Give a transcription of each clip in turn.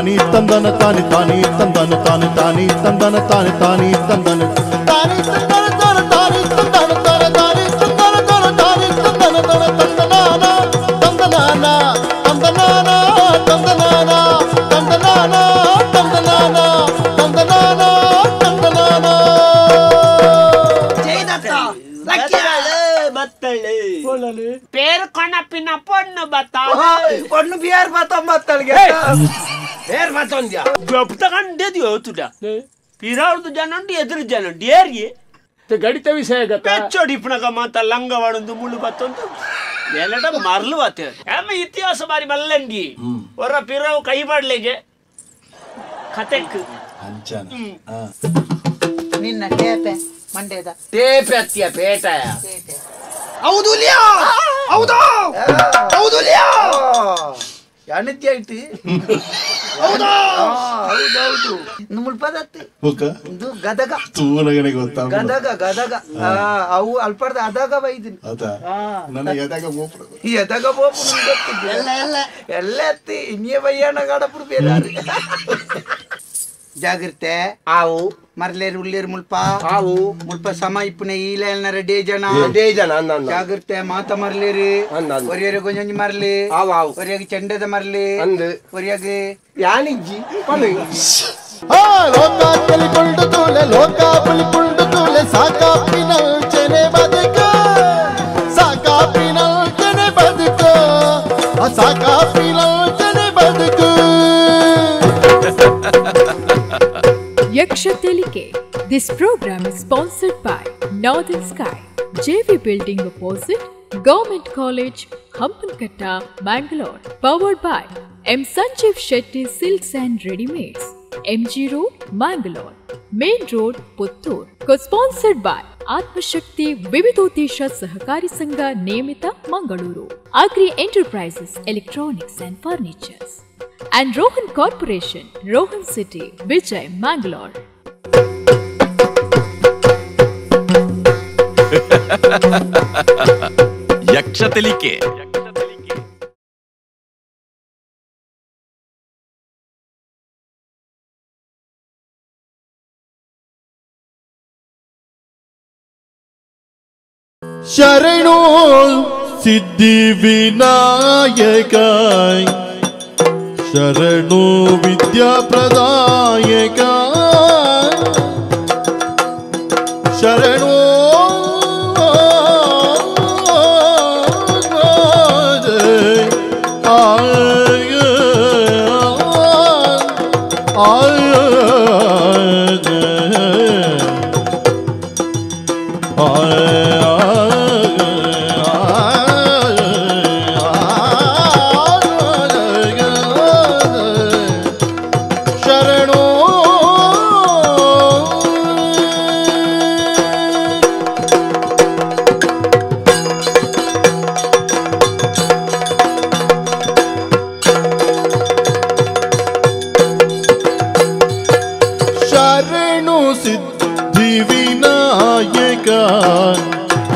ತಾನಿ ತಂದನ ತಾನಿ ತಾನಿ ತಂದನ ತಾನಿ ತಾನಿ ತಂದನ ತಾನಿ ತಾನಿ ತಂದನ ತಾನಿ ತಂದನ ತಾನ ತಾನಿ ತಂದನ ತಾನ ತಾನಿ ತಂದನ ತಾನ ತಾನಿ ತಂದನ ತಾನ ತಂದನಾನ ತಂದನಾನ ತಂದನಾನ ತಂದನಾನ ತಂದನಾನ ತಂದನಾನ ತಂದನಾನ ತಂದನಾನ. ಪೇರು ಕೊನಪಿನ ಪೊಣ್ಣು ಬತ್ತಾ ಪೊಣ್ಣು ಬಿಯರ್ ಬತ್ತೊಂಬತ್ತಳಿಗೆ ಬೇರ್ ಬತ್ತೊಂದ್ಯಾ ತಗೊಂಡಿದ್ಯೋ ತುಡ ಪಿರಾವ್ದು ಜನ ಉಂಟು ಎದುರು ಜನ ಉಂಟು ಏರಿಗೆ ಗಡಿತ ವಿಷಯ ಪೆಚ್ಚೋಡಿ ಇಪ್ಪನಕ ಮಾತ ಲಂಗವಾಡೊಂದು ಮುಳ್ಳು ಬತ್ತೊಂದು ಎಲ್ಲಟ ಮರ್ಲು ಬತ್ತೆ ಆಮ ಇತಿಹಾಸ ಬಾರಿ ಮಲ್ಲಂಗಿ ಹೊರ ಪಿರಾವ್ ಕೈ ಬಾಡ್ಲೆಗೆ ಕತೆಕ್ ನಿನ್ನ ಟೇಪೆ ಮಂಡ್ಯದ ಟೇಪೆ ಅತ್ತಿಯ ಪೇಟಾಯ. ಹೌದು ಹೌದು ಹೌದು ಯಾಣಿತ್ಯ ಇಟ್ಟು ಹೌದು ಹೌದೌದು ಮುಲ್ಪದತ್ತಿ ಇದು ಗದಗ ಗದಗ ಗದಗ ಅವು ಅಲ್ಪರ್ದ ಅದಾಗ ಬೈದಿನಿ ಎದಾಗ ಬೋಪು ಗೊತ್ತಿದ್ದೆ ಎಲ್ಲ ಅತ್ತಿ ಇನ್ನೇ ಬಯ್ಯಣ್ಣ ಗಾಡಪುಡು ಬೇರೆ. ಜಾಗ್ರತೆ ಆವು ಮರ್ಲೇರು ಉಳ್ಳೇರು ಮುಲ್ಪ ಆವು ಮುಲ್ಪ ಸಮ ಇಪ್ಪುನೆ ಈಲ ಡೇ ಜನ ಡೇ ಜನ ಜಾಗ್ರತೆ ಮಾತ ಮರ್ಲೇರಿ ಒರಿಯರ ಗೊಂಜಿ ಮರ್ಲಿ ಒರಿಯಾಗ ಚೆಂಡದ ಮರ್ಲಿ ಅಂದು ಒರಿಯಾಗ ಯಾನಿಜ್ಜಿ ಲೋಕ ತಿಳಿಕೊಂಡು ತೂಲೆ ಲೋಕ ಪುಳಿಕೊಂಡು ತೂಲೆ ಸಾಕಾಪಿನಲ್ಚನೆ ಬದುಕ ಸಾಕಾಪಿನಲ್ಚನೆ ಬದುಕ ಸಾಕಾಪಿನಲ್ಚನೆ ಬದುಕು. Yaksha Telike. This program is sponsored by Northern Sky, JV Building opposite Government College, Hampankatta, Mangalore. Powered by M. Sanjeev Shetty Silks and Readymades, MG Road, Mangalore, Main Road, Puttur. Co-sponsored by Atmashakti Vividodesha Sahakari Sangha Niyamita, Mangaluru, Agri Enterprises, Electronics and Furnitures, and Rohan Corporation, Rohan City, Vijay, Mangalore. Yaksha Telike. ಶರಣು ಸಿದ್ಧಿ ವಿನಾಯಕ ಶರಣು ವಿದ್ಯಾ ಪ್ರದಾಯಕ ಶರಣು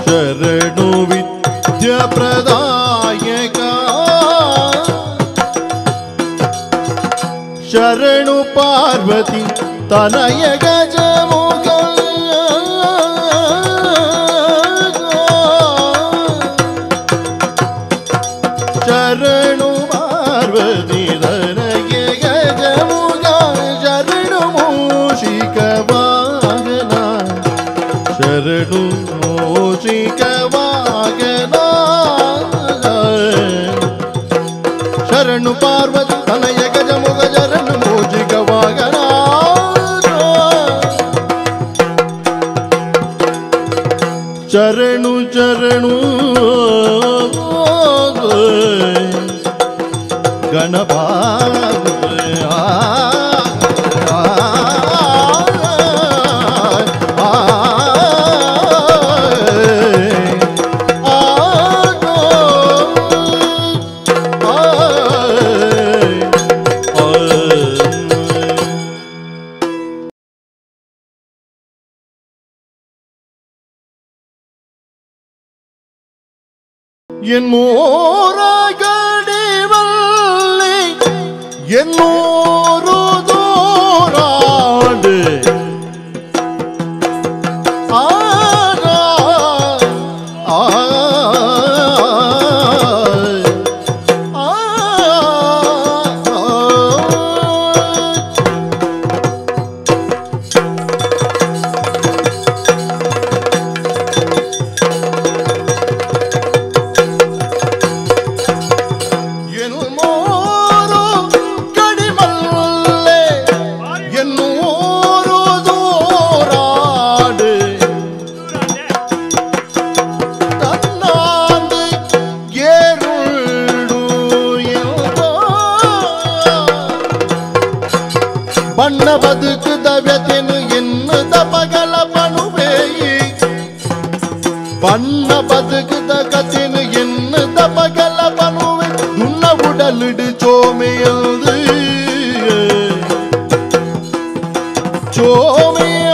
ಶರಣು ವಿದ್ಯಾ ಪ್ರದಾಯಕ ಶರಣು ಪಾರ್ವತಿ ತನಯ ಗಜಮುಖ ಶರಣು ಪಾರ್ವತಿ ತನಯ ಗಜಮುಖ ಶರಣು ಮೂಷಿಕ ವಾಹನ ಶರಣು ಮೂಷಿಕ ವಾಹನ ಶರಣು ಪಾರ್ವತಿ ತನಯ ಗಜಮುಖ ಶರಣು ಮೂಷಿಕ ವಾಹನ ಶರಣು ಶರಣು ಗಣಪ என் மோரகடிவல்லை ಎನ್ನೂರು ದೂರಾಡು ಆ ಆ ಬಣ್ಣ ಬದುಕುದ ವ್ಯತೆನು ಎನ್ನುದ ಪಗಲ ಪಣುವೆ ಬಣ್ಣ ಬದುಕುದ ಕತೆನು ಎನ್ನುದ ಪಗಲ ಪಣುವೆ ದುನ್ನ ಉಡಲಿಡು ಚೋಮೆಯದು ಚೋಮೆಯ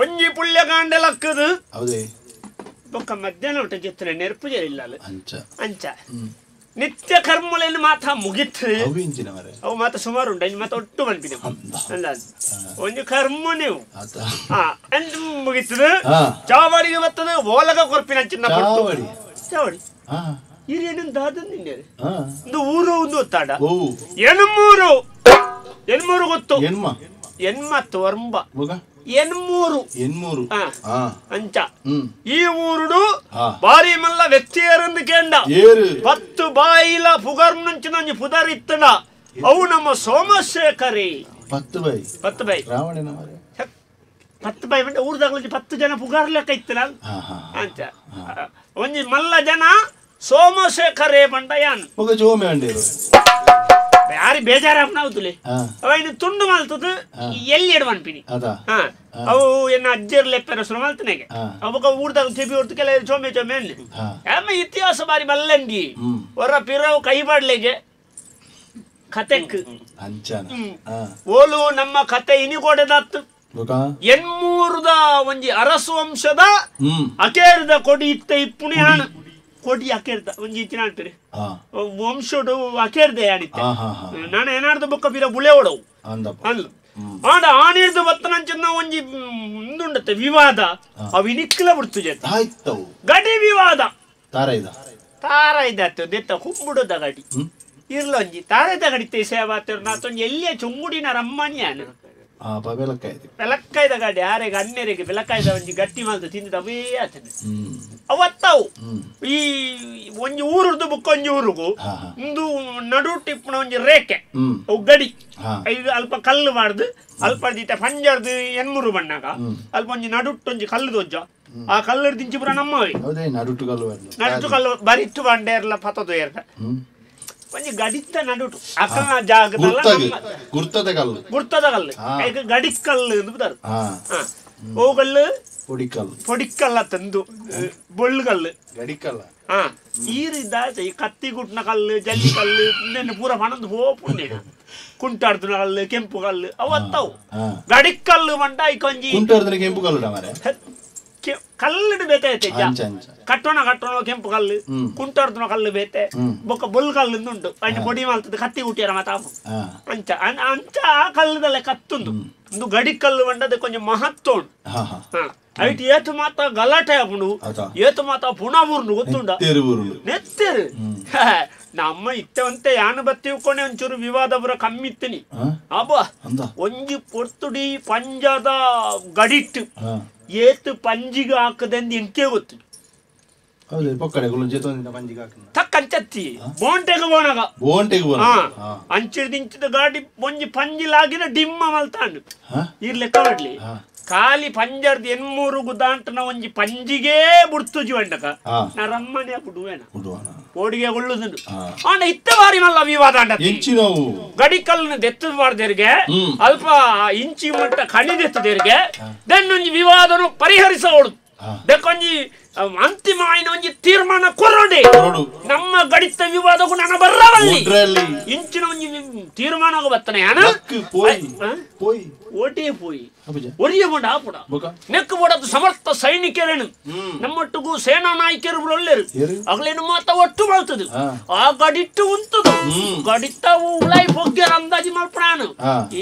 ಒಂಜಿ ಪುಳ್ಯ ಕಾಂಡೆ ಲಕ್ಕದು ಬೊಕ್ಕ ಮಧ್ಯಾಹ್ನ ಉಂಟ ಜೊತೆ ನೆನಪು ಇಲ್ಲ ಅಂಚ ನಿತ್ಯ ಕರ್ಮಗಳನ್ನು ಮಾತ ಮುಗಿತ್ತು ಅವು ಮಾತ ಸುಮಾರು ಉಂಟು ಮಾತ ಒಟ್ಟು ಮನ್ಪಿನ ಒಂಜಿ ಕರ್ಮ ನೀವು ಮುಗಿತದ ಚಾವಡಿಗೆ ಬರ್ತದೆ ಓಲಗ ಕೊರ್ಪಿನ ಚಿನ್ನ ಚಾವಡಿ ಹಿರಿಯನು ದಾದಂದು ಒಂದು ಊರು ಒಂದು ಒತ್ತಾಡ ಎಣ್ಮೂರು ಎಣ್ಮೂರು ಗೊತ್ತು ಎನ್ಮತ್ತು ಒರ್ಂಬ ಎನ್ಮೂರು ಎನ್ಮೂರು ಅಂಚ ಈ ಊರುಡು ಬಾರಿ ಮಲ್ಲ ವ್ಯಕ್ತಿಯರಂದು ಕೇಂಡ ಪತ್ತು ಬಾಯಿಲ ಪುಗರ್ನಂಚಿನ ಒಂಜಿ ಪುದರ್ ಇತ್ತಡ ಅವು ನಮ್ಮ ಸೋಮಶೇಖರಿ ಪತ್ತು ಬಾಯಿ ಪತ್ತು ಬಾಯಿ ರಾವಣನ ಮರೆ ಪತ್ತು ಬಾಯಿ ಮಂಡ ಊರ್ದಾಗಲೊಂಜಿ 10 ಜನ ಪುಗಾರ್ ಲೆಕ್ಕ ಇತ್ತಲ್ಲ ಅಂಚ ಒಂಜಿ ಮಲ್ಲ ಜನ ಸೋಮಶೇಖರೇ ಬಂಡ ಯಾನ್ ಒಗ ಜೋಮೆ ಅಂಡೇರು ಯಾರಿ ಬೇಜಾರಾಪನಾವುದುಲೆ ಅವ ಇನ್ನು ತುಂಡು ಮಲ್ತದ್ದು ಎಲ್ಲಿ ಎಡು ಅನ್ಪಿನಿ ಅವು ಎನ್ನ ಅಜ್ಜರ್ ಲೆಪ್ಪೆರ ಶುರು ಮಲ್ತನೆಗೆ ಅವಾಗ ಊರ್ದಾಗ ತಿಬಿ ಹೊರ್ತು ಕೆಲ ಚೊಮ್ಮೆ ಚೊಮ್ಮೆ ಅನ್ಲಿ ಆಮ ಇತಿಹಾಸ ಬಾರಿ ಮಲ್ಲಂಗಿ ಹೊರ ಪಿರವು ಕೈ ಬಾಡ್ಲೆಗೆ ಕತೆಕ್ ಓಲು ನಮ್ಮ ಕತೆ ಇನಿಗೋಡೆದಾತ್ತು ಎನ್ಮೂರುದ ಒಂಜಿ ಅರಸು ವಂಶದ ಅಕೇರದ ಕೊಡಿ ಇತ್ತ ಇಪ್ಪುಣಿ ಹಣ ಕೊಡಿ ಅಕೇರ್ದ ಒಂಜಿ ಇಚ್ಚಿನ ಅಂತಾರೆ ವಂಶಡು ಅಕೇರ್ದೆ ಆಡಿತ್ತೆ ನಾನು ಏನಾರ್ದು ಬೊಕ್ಕ ಬೀರ ಬುಳೆ ಓಡವು ಅಂದ್ಲು ಆಂಡ ಆನಿರ್ದು ಬತ್ತನಂಚಿನ ಒಂಜಿ ಉಂಡುಂಡತ್ತೆ ವಿವಾದ ಅವು ಇನಿಕ್ಲ ಬಿಡ್ತು ಜೊತೆ ಗಡಿ ವಿವಾದ ತಾರ ಇದ್ದಾತು ದೆತ್ತ ಕುಂಬುಡದ ಗಡಿ ಇರ್ಲೊಂಜಿ ತಾರದ ಗಡಿತೆ ಸೇವಾತರು ನಾತೊಂಜಿ ಎಲ್ಲಿಯ ಚುಂಗುಡಿನ ರಮ್ಮನಿಯಾನು ಬೆಲಕ್ಕಾಯ್ದ ಗಾಡಿ ಆರೆಗೆ ಅನ್ನೆರೆಗೆ ಬೆಲಕ್ಕಾಯ್ದ ಒಂಜಿ ಗಟ್ಟಿ ಮಲ್ದು ತಿಂದಿದ ಅವೇ ಆತನೆ ಅವತ್ತವು ಈ ಒಂಜಿ ಊರುದು ಬುಕ್ಕೊಂಜಿ ಊರುಗು ಒಂದು ನಡು ಟಿಪ್ಪುನ ಒಂಜಿ ರೇಖೆ ಅವು ಗಡಿ ಇದು ಅಲ್ಪ ಕಲ್ಲು ಮಾಡ್ದು ಅಲ್ಪ ದೀತ ಪಂಜರ್ದು ಎನ್ಮೂರು ಬಣ್ಣಾಗ ಅಲ್ಪ ಒಂಜಿ ನಡುಟ್ಟೊಂಜಿ ಕಲ್ಲು ದೊಜ್ಜ ಆ ಕಲ್ಲು ದಿಂಚಿ ಪುರ ನಮ್ಮವೇ ನಡುಟು ಕಲ್ಲು ಬರಿಟ್ಟು ಬಂಡೇರ್ಲ ಪತದು ಏರ್ದ ಒಂಜಿ ಗಡಿತ ನಡುಟು ಅಕ್ಕನ ಜಾಗದಲ್ಲ ಗುರ್ತದ ಕಲ್ಲು ಗುರ್ತದ ಕಲ್ಲು ಈಗ ಗಡಿ ಕಲ್ಲು ಅಂತ ಓಗಲ್ಲು ಪೊಡಿಕಲ್ಲು ಪೊಡಿಕಲ್ಲ ತಂದು ಬೊಳ್ಳುಗಲ್ಲು ಗಡಿಕಲ್ಲ ಹಾ ಈರಿದ್ದ ಈ ಕತ್ತಿ ಗುಟ್ನ ಕಲ್ಲು ಜಲ್ಲಿ ಕಲ್ಲು ಇನ್ನೇನು ಪೂರ ಪಣಂದು ಹೋಪುಂಡೆ ಕುಂಟಾಡ್ದುನ ಕಲ್ಲು ಕೆಂಪು ಕಲ್ಲು ಅವತ್ತವು ಗಡಿಕಲ್ಲು ಮಂಟ ಈ ಕೊಂಜಿ ಕುಂಟಾಡ್ದನ ಕೆಂಪು ಕಲ್ಲು ಮಾರೆ ಕಲ್ಲುಡು ಬೇತೆ ಐತೆ ಕಟ್ಟೋಣ ಕಟ್ಟೋಣ ಕೆಂಪು ಕಲ್ಲು ಕುಂಟಾಡ್ದುನ ಕಲ್ಲು ಬೇತೆ ಬೊಕ್ಕ ಬೊಲ್ ಕಲ್ಲು ಉಂಟು ಅಂಚ ಪೊಡಿ ಮಲ್ತದ ಕತ್ತಿ ಗುಟ್ಟಿಯರ ಮಾತಾಪು ಅಂಚ ಅಂಚ ಆ ಕಲ್ಲುದಲ್ಲೇ ಕತ್ತುಂದು ಒಂದು ಗಡಿ ಕಲ್ಲು ಮಂಡದ ಕೊಂಚ ಮಹತ್ವ ಉಂಟು ಐಟ್ ಏತು ಮಾತ ಗಲಾಟೆ ಆಪುಂಡು ಏತು ಮಾತ ಪುನಾ ಊರ್ನು ಗೊತ್ತುಂಡ ನೆತ್ತೇರು ನಮ್ಮ ಇತ್ತವಂತೆ ಯಾನು ಬತ್ತಿವ್ಕೊನೆ ಒಂಚೂರು ವಿವಾದ ಪುರ ಕಮ್ಮಿ ಇತ್ತನಿ ಅಬ್ಬಾ ಒಂಜಿ ಪೊರ್ತುಡಿ ಪಂಜಾದ ಗಡಿಟ್ಟು ಏತು ಪಂಜಿಗೆ ಹಾಕದೆಂದು ಎಂಕೆ ಗೊತ್ತು ತಕ್ಕಂಚತ್ತಿ ಬೋಂಟೆಗೆ ಬೋಣಗ ಅಂಚಿಡ್ದಿಂಚಿದ ಗಾಡಿ ಒಂಜಿ ಪಂಜಿ ಲಾಗಿನ ಡಿಮ್ಮ ಮಲ್ತಾಂಡು ಇರ್ ಲೆಕ್ಕ ಮಾಡ್ಲಿ ಖಾಲಿ ಪಂಜರ್ದ ಎನ್ಮೂರು ಗುದಾಂಟನ ಒಂಜಿ ಪಂಜಿಗೆ ಬುಡ್ತು ಜೀವಂಡಕ ನಾ ರಮ್ಮನೆ ಬಿಡುವೇನ ಓಡಿಗೆ ಒಳ್ಳುದುಂಡು ಆಂಡ ಇತ್ತ ಬಾರಿ ಮಲ್ಲ ವಿವಾದ ಅಂಡ ಗಡಿಕಲ್ನ ದೆತ್ತದ ಬಾರ್ದೆರಿಗೆ ಅಲ್ಪ ಇಂಚಿ ಮಟ್ಟ ಕಣಿ ದೆತ್ತದೆರಿಗೆ then ಒಂಜಿ ವಿವಾದನು ಪರಿಹರಿಸೋಡು ದಕ್ಕೊಂಜಿ ಅಂತಿಮ ಆಯ್ನ ಒಂಜಿ ತೀರ್ಮಾನ ಕೊರಡೆ ನಮ್ಮ ಗಡಿತ ವಿವಾದಕ್ಕೂ ನನ್ನ ಬರ್ರವಲ್ಲಿ ಇಂಚಿನ ಒಂಜಿ ತೀರ್ಮಾನ ಬತ್ತನೆ ಪೋಯಿ ಓಟೇ ಪೋಯಿ ಒರಿಯ ಕೊಂಡ ಆಪುಡ ನೆಕ್ಕು ಬೋಡದ್ದು ಸಮರ್ಥ ಸೈನಿಕರೇನು ನಮ್ಮೊಟ್ಟಿಗೂ ಸೇನಾ ನಾಯಕರು ಒಳ್ಳೆರು ಅಗಲೇನು ಮಾತ ಒಟ್ಟು ಬಳ್ತದೆ ಆ ಗಡಿಟ್ಟು ಉಂತದು ಗಡಿತ ಉಳಾಯಿ ಬೊಗ್ಗೆರ ಅಂದಾಜಿ ಮಲ್ಪಣಾನು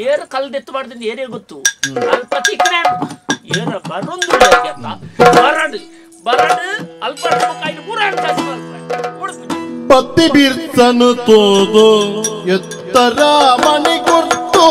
ಏರು ಕಲ್ದೆತ್ತು ಮಾಡ್ತೀನಿ ಏರೇ ಗೊತ್ತು ಅಲ್ಪ ತಿಕ್ಕನೆ ಏರ ಬರೊಂದು ಬರಡು ಬರಡು ಅಲ್ಪ ಕಾಯ್ದು ಪೂರ ಅಂದಾಜು ಮಲ್ಪ ಪತ್ತಿ ಬಿರ್ಸನು ತೋದು ಎತ್ತರ ಮಣಿ ಗುರ್ತು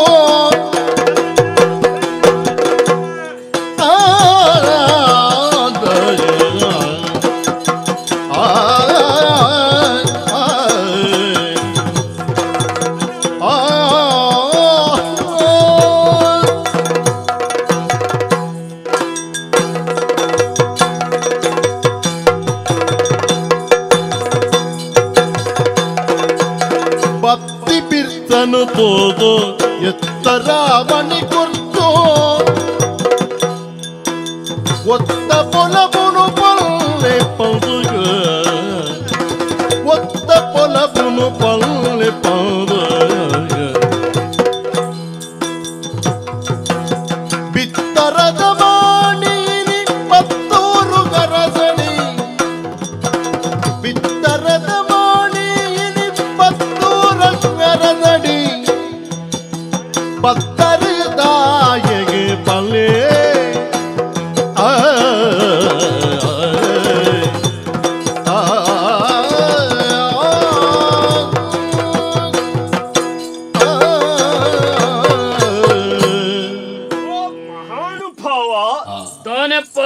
ತೋದು ಎತ್ತರ ಮಣಿ ಕುರ್ತು ಒತ್ತ ಪೊಲಬುನು ಪಲ್ಲೆ ಪೌದುಗ ಒತ್ತ ಪೊಲಬುನು ಪಲ್ಲೆ ಪೌದು ಬಿತ್ತರದ ಮಾಣಿನಿ ಪತ್ತೂರು ಗರಸಣಿ ಬಿತ್ತರದ ಮಾಣಿನಿ ಪತ್ತೂರ ಗರಸಡಿ ಪತ್ತರದಾಯಗೆ ಪಲ್ಲೆ ಆ ಮಹಾನುಭಾವ ದಾನಪ್ಪ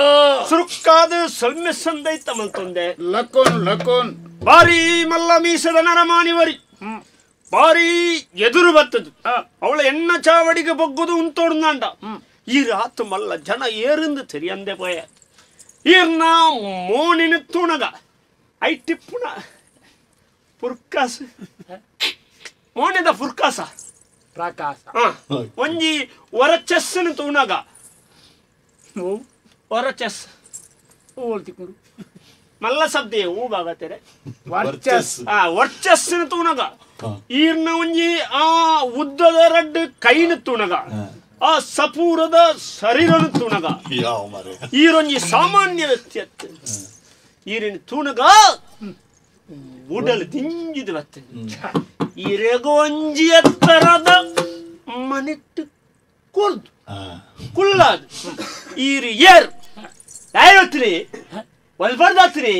ಸುರುಕ್ಕಾದ ಸೊಲ್ಮೆ ಸಂದೈತ ಮಲ್ತೊಂದೆ ಲಕೋನ್ ಲಕೋನ್ ಬಾರಿ ಮಲ್ಲ ಮೀಸದ ನರಮಾನಿವರಿ ಬಾರಿ ಎದುರು ಬರ್ತದು ಅವಳ ಎಣ್ಣ ಚಾವಡಿಗೆ ಬೊಗ್ಗುದು ಉಂತೋಡ್ನಾಂಡ ಈ ರಾತು ಮಲ್ಲ ಜನ ಏರಿಂದು ತೆರಿಯಂದೆ ಪೋಯ ಈರ್ನ ಮೋನಿನ ತುಣಗ ಐಟಿಪ್ಪುನ ಪುರ್ಕಾಸ ಮೋನಿದ ಪುರ್ಕಾಸ ಪ್ರಕಾಶ ಒಂಜಿ ಹೊರಚಸ್ಸನ ತುಣಗ ಹೊರಚಸ್ ಓಲ್ತಿಕೊಂಡು ಮಲ್ಲ ಸಬ್ದೆ ಹೂ ಬಾಗತ್ತಾರೆ ವರ್ಚಸ್ ಆ ವರ್ಚಸ್ಸಿನ ತುಣಗ ಈರ್ನ ಒಂಜಿ ಆ ಉದ್ದದ ರಡ್ಡು ಕೈನ ತುಣಗ ಆ ಸಪೂರದ ಶರೀರನ ತುಣಗ ಈರೊಂಜಿ ಸಾಮಾನ್ಯ ವ್ಯಕ್ತಿ ಅತ್ತ ಈರಿನ ತುಣಗ ಉಡಲು ದಿಂಜಿದು ಬರ್ತದೆ ಈರೆಗೊಂಜಿ ಎತ್ತರದ ಮನೆಟ್ಟು ಕೊಲ್ದು ಕುಲ್ಲಾದು ಈರು ಏರ್ ಐವತ್ರಿ ಒಲ್ಬರ್ದಾತ್ರಿ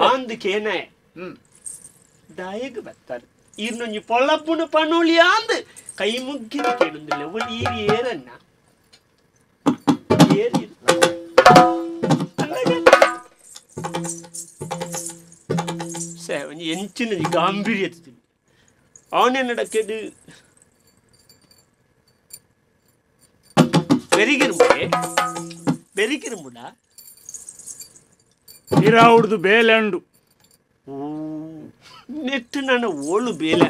ಅಂದಕೇನೆ ದಾಯಗ ಬರ್ತಾರೆ ಈರ್ನೊಂಜಿ ಪೊಳ್ಳಪ್ಪುನ ಪಣೋಳಿ ಅಂದ್ ಕೈ ಮುಗ್ಗಿದ ಕೇಳುಂದಿಲ್ಲ ಒಂದು ಈರು ಏರನ್ನ ಏರಿ ಒಂಜಿ ಎಂಚಿನ ಗಾಂಭೀರ್ಯ ಅವನೇ ನಡಕ್ಕೆದು ಬೆರಿಗಿರ್ಮುಡೆ ಬೆರಿಗಿರ್ಮುಡ ಇರಾವುಡ್ದು ಬೇಲೆ ಉಂಡು ನೆಟ್ಟು ನನ್ನ ಓಳು ಬೇಲೆ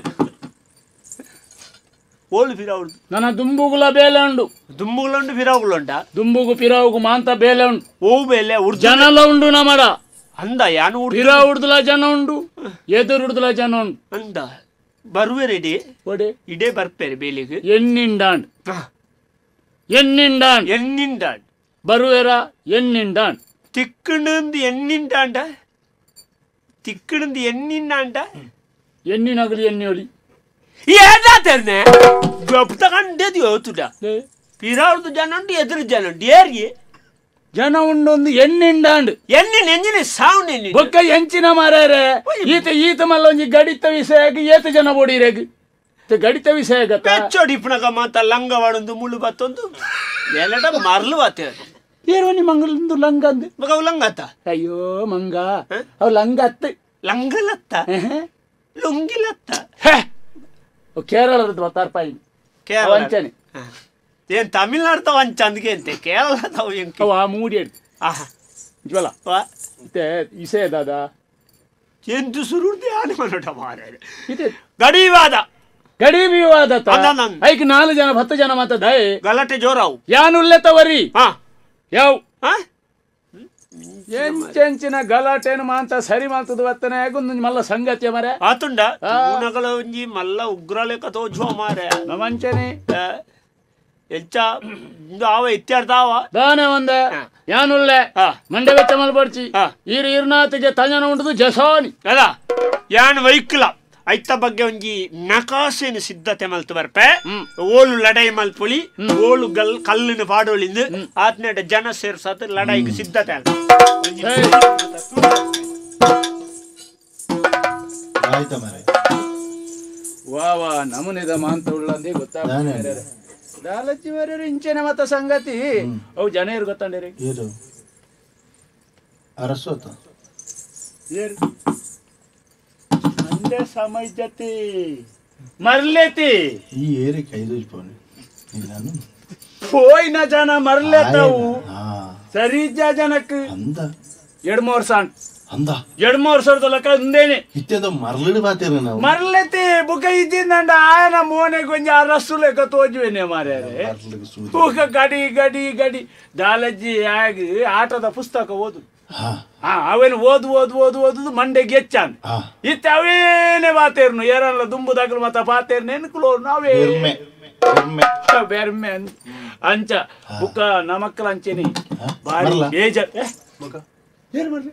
ಓಳು ಫಿರಾವುಡ್ದು ನನ್ನ ದುಂಬುಗುಲ ಬೇಲೆ ಉಂಡು ದುಂಬುಗುಲ ಉಂಡು ಫಿರಾವುಗುಲ ಉಂಡ ದುಂಬುಗು ಪಿರಾವುಗು ಮಾಂತ ಬೇಲೆ ಉಂಡು ಓ ಬೇಲೆ ಜನಲ ಉಂಡು ನಮಡ ಅಂದ ಯಾನು ಫಿರಾವುಡ್ದುಲ ಜನ ಉಂಡು ಎದುರುಡ್ದುಲ ಜನ ಉಂಡು ಅಂದ ಬರುವೆ ರೆಡಿ ಒಡೆ ಇಡೇ ಬರ್ಪೇರೆ ಬೇಲೆಗೆ ಎಣ್ಣಿಂಡಾಂಡ್ ಎಣ್ಣಿಂಡಾಂಡ್ ಎಣ್ಣಿಂಡಾಂಡ್ ಬರುವೆರ ಎಣ್ಣಿಂಡಾಂಡ್ ತಿಕ್ಕಣಂದು ಎಣ್ಣಿಂಡಾಂಡ ತಿಕ್ಕಣಂದು ಎಣ್ಣಿಂಡಾಂಡ ಎಣ್ಣಿನಗಲಿ ಎಣ್ಣೆ ಒಲಿ ಏದಾ ತೆರ್ನೆ ಗೊಪ್ತ ಕಂಡೇದು ಯೋತುಡ ಪಿರಾವ್ದು ಜನ ಉಂಟು ಎದುರು ಜನ ಉಂಟು ಏರಿಗೆ ಜನ ಉಂಡೊಂದು ಎಣ್ಣಿಂಡಾಂಡ್ ಎಣ್ಣಿನ ಎಂಜಿನ ಸಾವುನ ಎಣ್ಣೆ ಬೊಕ್ಕ ಎಂಚಿನ ಮಾರಾರೆ ಈತ ಈತ ಮಲ್ಲ ಒಂಜಿ ಗಡಿತ ವಿಷಯಕ್ಕೆ ಏತ ಜನ ಬೋಡಿರೇಗ್ ಗಡಿತ ವಿಷಯ ಗತ್ತ ಪೆಚ್ಚೋಡಿ ಇಪ್ಪಣಗ ಮಾತ ಲಂಗವಾಡೊಂದು ಮುಳ್ಳು ಬತ್ತೊಂದು ಎಲ್ಲಡ ಮರ್ಲು ಬಾತೆ ಏರೋನಿ ಮಂಗಲಂದು ಲಂಗ ಅಂದು ಮಗ ಅವು ಲಂಗ ಅತ್ತ ಅಯ್ಯೋ ಮಂಗ ಅವು ಲಂಗ ಅತ್ತ ಲಂಗಲತ್ತ ಲುಂಗಿಲತ್ತ ಕೇರಳದ ಬತ್ತಾರ್ಪಾಯಿ ಕೇರಳ ವಂಚನೆ ಏನ್ ತಮಿಳ್ನಾಡ್ದ ವಂಚ ಅಂದ್ಗೆ ಅಂತೆ ಕೇರಳದವು ಎಂಕ ಅವ ಮೂಡಿ ಆಹಾ ಜ್ವಲ ಇತ್ತೆ ಇಸೆ ದಾದಾ ಎಂತು ಸುರುರ್ದೆ ಆನೆ ಮನೋಟ ಮಾರ್ರೆ ಇದೆ ಗಡಿವಾದ ಗಡಿ ವಿವಾದ ಐಕ್ 4 ಜನ 10 ಜನ ಮಾತ ದಯ ಗಲಾಟೆ ಜೋರಾವು ಯಾನುಲ್ಲೆ ತವರಿ ಹಾ ಯಾವ ಹಾ ಎಂಚೆಂಚಿನ ಗಲಾಟೆನು ಮಾಂತ ಸರಿ ಮಾತದ ಬತ್ತನೆ ಒಂದೊಂದು ಮಲ್ಲ ಸಂಗತಿಯ ಮರೆ ಆತುಂಡ ನಗಲ ಒಂಜಿ ಮಲ್ಲ ಉಗ್ರಲೇಕ ತೋಜುವ ಮಾರೆ ನಮಂಚನೆ ಎಂಚ ಆವ ಇತ್ಯಾರ್ದಾವ ದಾನೆ ಒಂದೆ ಯಾನುಲ್ಲೆ ಮಂಡೆ ವೆಚ್ಚ ಮಲ್ಪಡ್ಚಿ ಈರು ಈರ್ನಾತಿಗೆ ತಂಜನ ಉಂಟು ಜಸೋನಿ ಅದ ಯಾನ್ ವೈಕ್ಲ ಐತ ಬಗ್ಗೆ ಒಂಜಿ ನಕಾಸೆನ ಸಿದ್ಧತೆ ಮಲ್ತು ಬರ್ಪೆ ಓಲು ಲಡಾಯಿ ಮಲ್ಪೊಳಿ ಓಲು ಗಲ್ ಕಲ್ಲಿನ ಪಾಡೋಳಿಂದ ಆತ್ನೇಟ ಜನ ಸೇರ್ಸಾತ ಲಡಾಯಿಗೆ ಸಿದ್ಧತೆ ಆಯ್ತಾ ಮಾರೆ ವಾ ವಾ ನಮೂನೆದ ಮಾಂತ ಉಳ್ಳಂದೇ ಗೊತ್ತಾಗ ದಾಲಚ್ಚಿ ಮಾರ್ಯಾರು ಇಂಚೆನೆ ಮತ್ತ ಸಂಗತಿ ಅವು ಜನ ಏರು ಗೊತ್ತಂಡೇರಿ ಏರು ಅರಸೋತ ಏರು ಮಂಡೆ ಸಮಯಜತಿ ಮರ್ಲೇತಿ ಈ ಏರಿ ಕೈದು ಪೋನಿ ನಾನು ಪೋಯ್ನ ಜನ ಮರ್ಲೇತಾವು ಸರಿಜ ಜನಕ್ಕೆ ಅಂದ 2-3 ಸಾಂಟ್ ಅಂದ 2-3 ಸಾವಿರದ ಲೆಕ್ಕ ಅಂದೇನೆ ಇತ್ಯದ ಮರ್ಲಿಡು ಬಾತಿರ ನಾವು ಮರ್ಲೆತಿ ಬುಕ ಇದ್ದಿಂದಂಡ ಆಯನ ಮೋನೆ ಕೊಂಚ ರಸ್ಸು ಲೆಕ್ಕ ತೋಜುವೆನೆ ಮಾರ್ಯಾರೆ ಬುಕ ಗಡಿ ಗಡಿ ಗಡಿ ದಾಲಜ್ಜಿ ಆಗಿ ಆಟದ ಪುಸ್ತಕ ಓದು ಅವೇನು ಓದು ಓದು ಓದು ಓದುದು ಮಂಡೆಗೆ ಹೆಚ್ಚಾನ್ ಇತ್ತ ಅವೇನೆ ಬಾತೇರ್ನು ಏರಲ್ಲ ದುಂಬುದಾಗಲು ಮತ್ತ ಬಾತೇರ್ನ ಎನ್ಕುಲೋ ನಾವೇ ಬೆರ್ಮೆ ಅಂಚ ಬುಕ್ಕ ನಮಕ್ಕಲ ಅಂಚೆನೆ ಬಾರಿ ಬೇಜಾರ್ ಏರು ಮರ್ಲಿ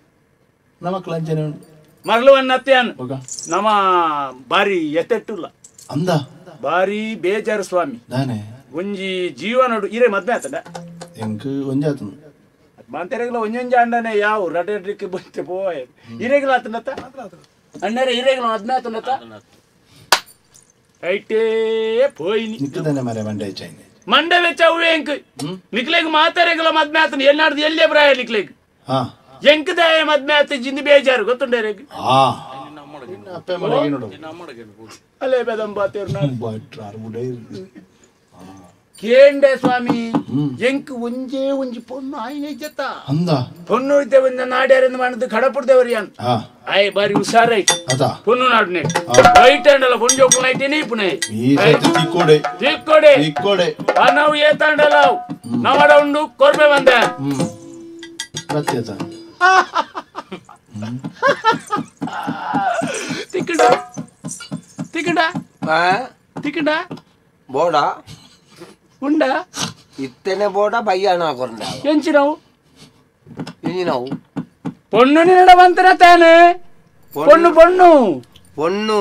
ನಮಕ್ಕಲ ಅಂಚೆನೆ ಮರಳುವನ್ನತ್ಯಾನ್ ನಮ್ಮ ಬಾರಿ ಎತ್ತೆಟ್ಟುಲ್ಲ ಅಂದ ಬಾರಿ ಬೇಜಾರು ಸ್ವಾಮಿ ಒಂಜಿ ಜೀವನಡು ಇರೇ ಮದ್ವೆ ಆತಡ ಎಂಕ್ ಒಂಜಾತನು ಬಾಂತೆರೆಗ್ಲ ಒಂಜೊಂಜ ಅಂಡನೆ ಯಾವ ರಡೆಡ್ರಿಕ್ಕೆ ಬಂತೆ ಪೋಯ್ ಇರೆಗ್ಲ ಆತನತ್ತ ಅಣ್ಣರೆ ಇರೆಗ್ಲ ಮದ್ವೆ ಆತನತ್ತ ಐಟೇ ಪೋಯಿನಿ ನಿಕ್ಕದನೆ ಮರೆ ಮಂಡೆ ಹೆಚ್ಚಾಯಿನಿ ಮಂಡೆ ವೆಚ್ಚ ಅವ್ವೆ ಎಂಕ್ ನಿಕ್ಲೆಗ್ ಮಾತಾರೆಗ್ಲ ಮದ್ವೆ ಆತನ ಎನ್ನಾಡ್ದು ಎಲ್ಲೇ ಪ್ರಾಯ ನಿಕ್ಲೆಗ್ ಹಾ ಎಂಕದಾಯ ಮದ್ವೆ ಆತ ಜಿಂದಿ ಬೇಜಾರು ಗೊತ್ತುಂಡೇ ಅಲ್ಲೇ ಕೇಂಡೆ ಸ್ವಾಮಿ ಎಂಕ್ ಒಂಜೇ ಒಂಜಿ ಪೊಣ್ಣು ಆಯ್ನೆ ಜತ ಅಂದ ಪೊಣ್ಣು ಇದ್ದೆ ಒಂಜ ನಾಡ್ಯಾರೆಂದು ಮಾಡಿದ್ದು ಕಡಪುಡ್ದೇವರಿ ಅನ್ ಆಯ್ ಬಾರಿ ಹುಷಾರೈಟ್ ಪೊಣ್ಣು ನಾಡುನೆ ರೈಟ್ ಹ್ಯಾಂಡ್ ಅಲ್ಲ ಪೊಣ್ಣು ಜೋಕುನ ಐಟೇನೆ ಇಪ್ಪುನೆ ತಿಕ್ಕೋಡೆ ತಿಕ್ಕೋಡೆ ತಿಕ್ಕೋಡೆ ನಾವು ಏತಾಂಡಲ ನಮ್ಮಡ ಉಂಡು ಕೊರ್ಬೆ ಬಂದೆ ಬತ್ತೆತ ತಿಕ್ಕಡ ತಿಕ್ಕಡ ತಿಕ್ಕಡ ಬೋಡ ಉಂಡ ಇತ್ತನೆ ಬೋಡ ಬಯ್ಯಾಣ ಕೊರಂಡ ಎಂಚಿನವು ಎಂಚಿನವು ಪೊಣ್ಣು ನಿನ್ನಡ ಬಂತನ ತಾನೆ ಪೊಣ್ಣು ಪೊಣ್ಣು ಪೊಣ್ಣು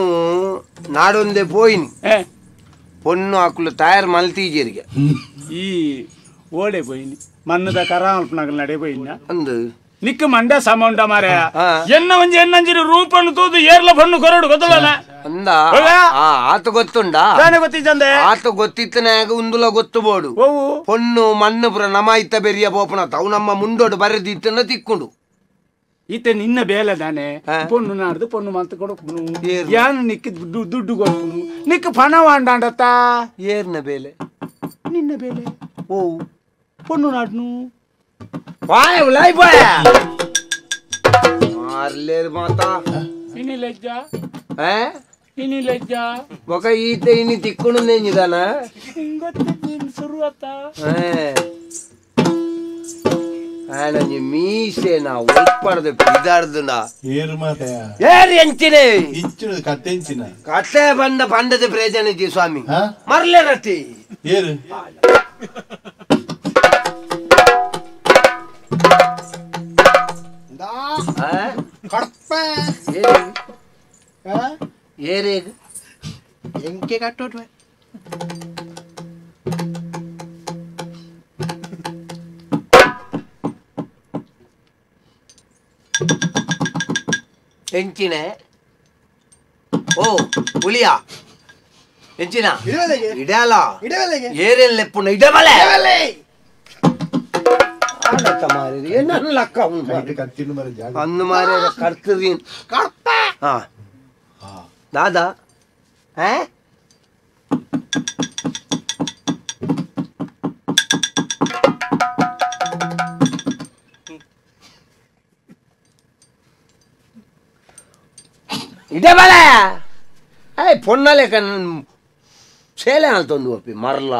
ನಾಡೊಂದೇ ಪೋಯಿನಿ ಪೊಣ್ಣು ಹಾಕಲು ತಯಾರು ಮಲ್ತೀಜರಿಗೆ ಈ ಓಡೆ ಪೋಯಿನಿ ಮನ್ನದ ಕರಾಮಲ್ಪನಗಲ್ ನಡೆ ಪೋಯಿನ ಅಂದು ನಿಕ್ಕ ಮಂಡ ಸಮೌಂಡ ಮಾರ ಎನ್ನ ಒಂಜಿ ಎನ್ನಂಜಿರಿ ರೂಪನ್ನು ತೂದು ಏರ್ಲ ಪಣ್ಣು ಕೊರಡು ಗೊತ್ತಲ್ಲ ಅಂದ ಆತ ಗೊತ್ತುಂಡ ಗೊತ್ತಿದ್ದಂದೆ ಆತ ಗೊತ್ತಿತ್ತನಾಗ ಉಂದುಲ ಗೊತ್ತು ಬೋಡು ಪೊಣ್ಣು ಮಣ್ಣು ಪುರ ನಮ ಇತ್ತ ಬೆರಿಯ ಪೋಪನ ತಾವು ನಮ್ಮ ಮುಂಡೋಡು ಬರೆದಿತ್ತನ ತಿಕ್ಕೊಂಡು ಈತ ನಿನ್ನ ಬೇಲೆ ದಾನೆ ಪೊಣ್ಣು ನಾಡ್ದು ಪೊಣ್ಣು ಮಂತ್ ಕೊಡಪ್ಪನು ಯಾನು ನಿಕ್ಕ ದುಡ್ಡು ಕೊಡ್ಪುನು ನಿಕ್ಕ ಪಣ ವಾಂಡಾಂಡತ್ತ ಏರ್ನ ಬೇಲೆ ನಿನ್ನ ಬೇಲೆ ಓ ಪೊಣ್ಣು ನಾಡ್ನು ವಾಯ್ ಉಲಾಯ್ ಬಾಯ ಮಾರ್ಲೇರ್ ಮಾತಾ ಇನಿ ಲಜ್ಜ ಏ ಇನಿ ಲಜ್ಜ ಬೊಕ ಈತ ಇನಿ ತಿಕ್ಕೊಂಡು ನೆಂಜಿದಾನ ಹಿಂಗೊತ್ತಿದ್ದೀನಿ ಶುರುವಾತ ಆನಂಜಿ ಮೀಸೆ ನಾ ಒಲ್ಪಡದೆ ಪಿದಾರ್ದುನ ಏರು ಮಾತೆ ಏರು ಎಂಚಿನೆ ಇಂಚಿನ ಕತ್ತೆ ಎಂಚಿನ ಕತ್ತೆ ಬಂದ ಬಂದದ ಪ್ರಯೋಜನ ಇದ್ದಿ ಸ್ವಾಮಿ ಮರ್ಲೆ ರತಿ ಏರು ಏರೇಗ ಎಂಕೆ ಕಟ್ಟೋಟ್ವೆ ಎಂಚಿನೆ ಓ ಹುಲಿಯ ಎಂಚಿನ ಇಡಲ ಏರೆಲ್ಲ ಪುಣ್ಣ ಇಡಬಲೆ ಅಂದು ಮಾರ ಕರ್ತದಿ ಹಾ ದಾದಾ ಏ ಇಡಬಲೆ ಏಯ್ ಪೊನ್ನಲೆ ಕಣ್ ಸೇಲೆ ತಂದು ಒಪ್ಪಿ ಮರಲ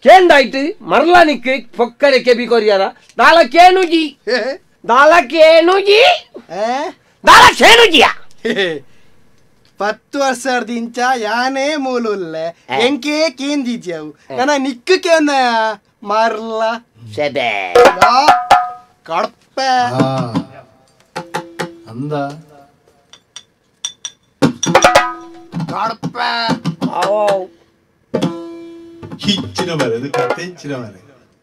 ಕೇಂದಾಯ್ತು ಮರಲ ನಿಕ್ಕೆ ಪೊಕ್ಕರೆ ಕೆಬಿ ಕೊರಿಯಾರ ನಾಳ ಕೇನುಜಿ ದಾಲಕೇನುಜಿ ದಾಲಕೇನುಜಿಯ 10 ವರ್ಷದಿಂಚ ಯಾನೇ ಮೂಲುಲ್ಲೆ ಎಂಕೆ ಕೇಂದಿದ್ಯವು ನನ್ನ ನಿಕ್ಕು ಕೇಂದ ಮರ್ಲ ಸೆಬೆ ಕಡಪೆ ಅಂದ ಕಡಪೆ ಹೆಚ್ಚಿನ ಮರೆ ಅದು ಕತೆ ಹೆಚ್ಚಿನ ಮರೆ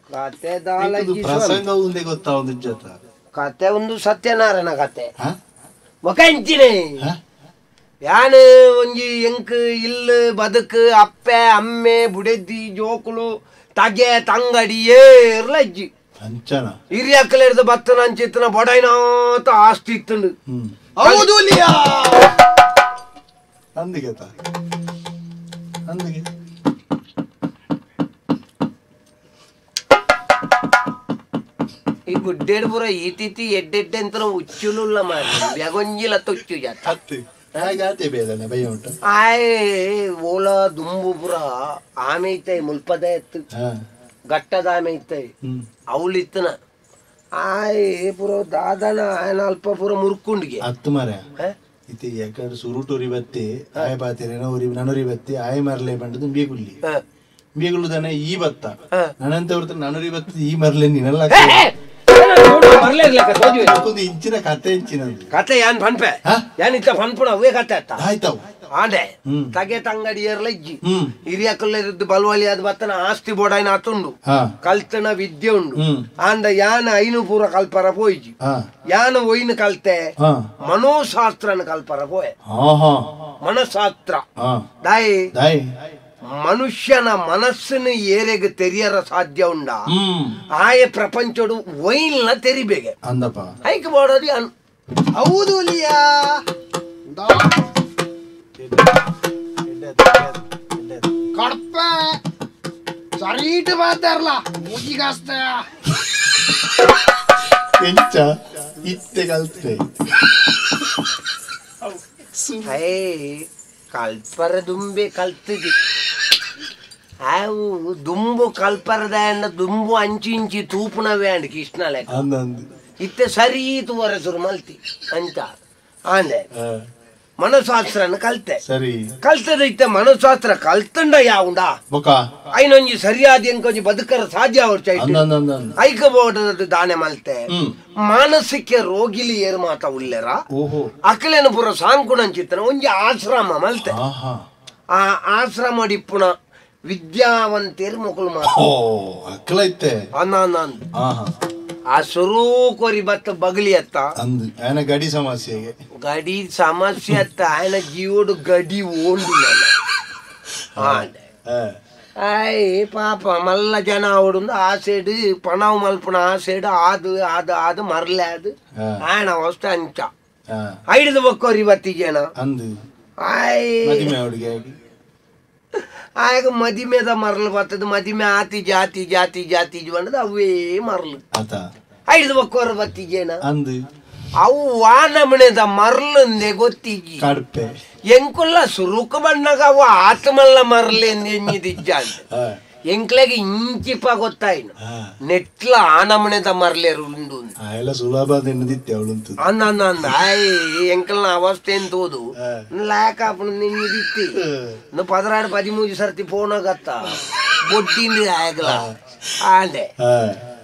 ಕತೆ ದಾಲಕಿ ಪ್ರಸಂಗ ಒಂದೇ ಗೊತ್ತಾ ಒಂದು ಜೊತೆ ಕತೆ ಒಂದು ಸತ್ಯನಾರಾಯಣ ಕತೆ ಒಕಂಚಿನೇ ಯಾನು ಒಂಜಿ ಎಂಕ್ ಇಲ್ಲು ಬದುಕು ಅಪ್ಪೆ ಅಮ್ಮೆ ಬುಡೆದ್ದಿ ಜೋಕುಲು ತಗೆ ತಂಗಡಿ ಏರ್ಲ ಅಜ್ಜಿ ಹಿರಿಯಕ್ಕಲೆರ್ದು ಬತ್ತನ ಅಂಚಿತ್ತನ ಬೊಡೈನಾತ ಆಸ್ತಿ ಇತ್ತಂಡು ಹೌದು ಅಂದಿಗೆ ಅಂದಿಗೆ ಈ ಗುಡ್ಡೇಡ್ ಪೂರ ಈ ತಿಥಿ ಎಡ್ಡೆಡ್ಡೆ ಅಂತ ಉಚ್ಚುಲುಲ್ಲ ಮಾರಿ ಬೆಗೊಂಜಿಲ ತೊಚ್ಚು ಜಾತ ಆಯ್ ಓಲ ದುಂಬು ಪುರ ಆಮೆ ಇತ್ತೈ ಮುಲ್ಪದ ಎತ್ತು ಗಟ್ಟದ ಆಮೆ ಇತ್ತೈ ಅವಳಿತ್ತನ ಆಯ್ ಪುರ ದಾದನ ಆಯನ ಅಲ್ಪ ಪುರ ಮುರ್ಕುಂಡಿಗೆ ಹತ್ತು ಮರ ಇತ್ತೆ ಎಕಡೆ ಸುರುಟುರಿ ಬತ್ತಿ ಆಯ್ ಪಾತಿರೇನ ಉರಿ ನನರಿ ಬತ್ತಿ ಆಯ್ ಮರಲೆ ಬಂಡದು ಬೇಗುಲ್ಲಿ ಬೇಗುಲು ತಾನೆ ಈ ಬತ್ತ ನನ್ನಂತ ಹೊರತು ನನರಿ ಬತ್ತ ಈ ಮರಲೆ ನೀನಲ್ಲ ಇಂಚಿನ ಕತೆ ಇಂಚಿನ ಕತೆ ಯಾನ್ ಫನ್ಪೆ ಯಾನ್ ಇತ್ತ ಫನ್ಪುಣ ಅವೇ ಕತೆ ಅತ್ತ ಆಯ್ತಾವು ಆಂಡೆ ತಗೆ ತಂಗಡಿ ಏರ್ಲ ಇಜ್ಜಿ ಹಿರಿಯಕಲ್ಲ ಬಲ್ವಲಿ ಅದು ಬತ್ತನ ಆಸ್ತಿ ಬೋಡಾಯ್ನ ಆತುಂಡು ಕಲ್ತನ ವಿದ್ಯೆ ಉಂಡು ಆಂಡ ಯಾನ ಐನು ಪೂರ ಕಲ್ಪರ ಪೋಯಿಜಿ ಯಾನ ಒಯ್ನ ಕಲ್ತೆ ಮನೋಶಾಸ್ತ್ರನ ಕಲ್ಪರ ಪೋಯೆ ಮನಃಶಾಸ್ತ್ರ ದಾಯಿ ಮನುಷ್ಯನ ಮನಸ್ಸಿನ ಏರೆಗೆ ತೆರಿಯರ ಸಾಧ್ಯ ಉಂಡ ಆಯ ಪ್ರಪಂಚಡು ವೈಲ್ನ ತೆರಿಬೇಗೆ ಅಂದಪ್ಪ ಐಕ್ ಬೋಡೋದು ಹೌದು ಕಡಪೆ ಸರೀಟ್ ಮಾತಾರಲ್ಲ ಮುಗಿಗಾಸ್ತ ಎಂಚ ಇತ್ತೆ ಕಲ್ತೆ ಕಲ್ಪರ ದುಂಬೆ ಕಲ್ತದಿ ಆವು ದುಂಬು ಕಲ್ಪರದ ದುಂಬು ಅಂಚಿ ಇಂಚಿ ತೂಪುನವೇ ಅಂಡ್ ಕೃಷ್ಣ ಲೆಕ್ಕ ಇತ್ತೆ ಸರಿ ತೂವರ ಸುರು ಮಲ್ತಿ ಅಂತ ಆಂದೆ ಮನಃಶಾಸ್ತ್ರನ ಕಲ್ತೆ ಸರಿ ಕಲ್ತದ ಇತ್ತೆ ಮನಃಶಾಸ್ತ್ರ ಕಲ್ತಂಡ ಯಾವುಂಡ ಐನೊಂಜಿ ಸರಿಯಾದ ಎಂಕೊಂಜಿ ಬದುಕರ ಸಾಧ್ಯ ಅವ್ರ ಐಕ ಬೋಡದ ದಾನೆ ಮಲ್ತೆ ಮಾನಸಿಕ ರೋಗಿಲಿ ಏರ್ ಮಾತ ಉಲ್ಲೆರ ಅಕಲೇನ ಪೂರ ಸಾಂಕುಣಂಚಿತ್ತನ ಒಂಜಿ ಆಶ್ರಮ ಮಲ್ತೆ ಆ ಆಶ್ರಮ ಡಿಪ್ಪುಣ ವಿದ್ಯಾವಂತೇರ್ ಮೊಕಲು ಮಾತ ಅಕ್ಕಲೈತೆ ಆ ಸುರು ಕೊರಿ ಬತ್ತ ಬಗಲಿ ಅತ್ತ ಆಯನ ಗಡಿ ಸಮಸ್ಯೆಗೆ ಗಡಿ ಸಮಸ್ಯೆ ಅತ್ತ ಆಯನ ಜೀವೋಡು ಗಡಿ ಓಂಡು ಆಯ್ ಪಾಪ ಮಲ್ಲ ಜನ ಅವಡು ಆ ಸೈಡ್ ಪಣವು ಮಲ್ಪುಣ ಆ ಸೈಡ್ ಆದು ಆದು ಆದು ಮರಲೆ ಅದು ಆಯನ ಅವಸ್ಥೆ ಅಂಚ ಐಡ್ದು ಬಕ್ಕೋರಿ ಬತ್ತಿಗೇನ ಆಯ್ ಆಗ ಮದಿಮೆದ ಮರಳು ಬರ್ತದ ಮದಿಮೆ ಆತಿ ಜಾತಿ ಜಾತಿ ಜಾತಿ ಬಂದದ ಅವೇ ಮರಳು ಐದು ಬಕ್ಕೋರ ಬತ್ತಿಗೇನ ಅವು ವಾನಮಣೆದ ಮರಳಂದೆ ಗೊತ್ತಿಜ್ಜಿ ಎಂಕುಲ್ಲ ಸುರುಕು ಬಣ್ಣಗ ಅವು ಆತ್ಮಲ್ಲ ಮರಳೆಂದಿಜ್ಜ ಅಂತ ಎಂಕ್ಲೆಗೆ ಇಂಚಿಪ ಗೊತ್ತಾಯ್ನು ನೆಟ್ಲ ಆನಮಣೆದ ಮರಲೇರು ಉಂಡು ಸುಲಭ ಅಂದ ಅಂದ ಅಂದ ಆಯ್ ಎಂಕಲ್ನ ಅವಸ್ಥೆ ಎಂತೋದು ಲಾಯಕ ನಿನ್ನಿದಿತ್ತಿ 12 13 ಸರ್ತಿ ಫೋನಾಗತ್ತ ಬೊಡ್ಡಿಂದ ಆಗಲ ಆಂಡೆ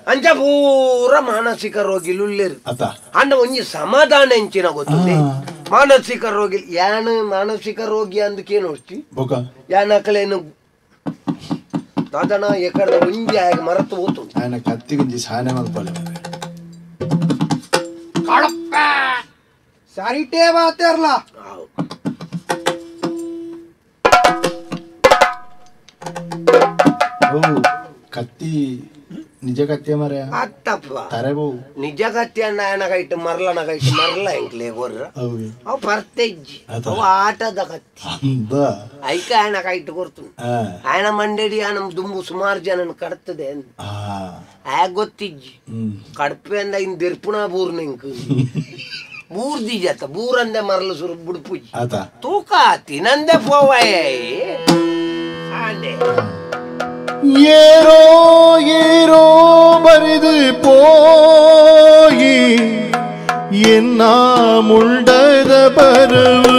ಅಂಚ ಪೂರ ಮಾನಸಿಕ ರೋಗಿಲು ಉಲ್ಲೇರು ಅಂಡ ಒಂಜಿ ಸಮಾಧಾನ ಎಂಚಿನ ಗೊತ್ತದೆ ಮಾನಸಿಕ ರೋಗಿ ಯಾನು ಮಾನಸಿಕ ರೋಗಿ ಅಂದಕೇನು ಅಷ್ಟಿ ಯಾನಕಲೇನು ದಾದನ ಎಕಡೆ ಒಂಜಿ ಆಗ ಮರತು ಹೋತು ఆయన ಕತ್ತಿ ಗುಂಜಿ ಸಾನೆ ಮಲ್ಪಲೆ ಕಡಪೆ ಸರಿಟೇ ಮಾತಾರಲ್ಲ ಓ ಕತ್ತಿ ನಿಜ ಕತ್ತಿ ಮರೆ ಅತ್ತಪ್ಪ ತರೆಬೋ ನಿಜ ಕತ್ತಿ ಅಣ್ಣ ಆಯನ ಕೈಟ್ ಮರಲನ ಕೈಟ್ ಮರಲ ಎಂಕ್ಲೆ ಕೊರ್ರ ಅವು ಪರ್ತೆಜ್ಜಿ ಅವು ಆಟದ ಕತ್ತಿ ಅಂದ ಐಕ ಆಯನ ಕೈಟ್ ಕೊರ್ತು ಆಯನ ಮಂಡೇಡಿ ಆಯನ ದುಂಬು ಸುಮಾರು ಜನನ ಕಡ್ತದೆ ಆಯ ಗೊತ್ತಿಜ್ಜಿ ಕಡ್ಪೆ ಅಂದ ಇನ್ ದೆರ್ಪುಣ ಬೂರ್ನ ಇಂಕ್ ಬೂರ್ದಿ ಜತ ಬೂರಂದೆ ಮರಲು ಸುರು ಬುಡ್ಪುಜಿ ತೂಕ ತಿನಂದೆ ಪೋವಾಯ ಆಂಡೆ ಏರೋ ಏರೋ ಬರಿದು ಪೋಯಿ ಎನ್ನ ಮುಂಡದ ಬರವು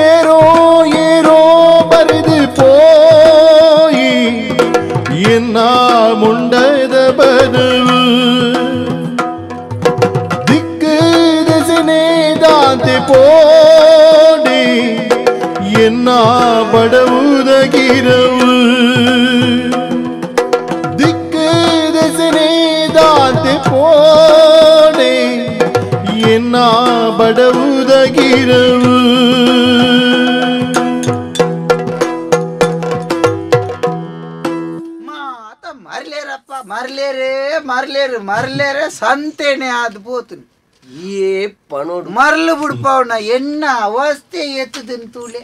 ಏರೋ ಏರೋ ಬರೆದು ಪೋಯಿ ಎನ್ನ ಮುಂಡದ ಬರವು ದಿಕ್ಕು ದಿಸನೆ ದಾಂತೆ ಪೋಡಿ ಎನ್ನ ಬಡವುದಗಿರವು ದಿಕ್ಕು ದಿಸನೆ ದಾಂತೆ ಪೋಡೆ ಎನ್ನ ಬಡವುದಗಿರವು ಮಾತ ಮರ್ಲೇರಪ್ಪ ಮರ್ಲೇರೇ ಮರ್ಲೇರು ಮರ್ಲೇರೆ ಸಂತೇನೆ ಅದು ಪೋತುನು ಏ ಪಣೋಡು ಮರ್ಲು ಬಿಡ್ಪಾವಣ ಎನ್ನ ಅವಸ್ಥೆ ಎತ್ತದನ್ ತೂಲೆ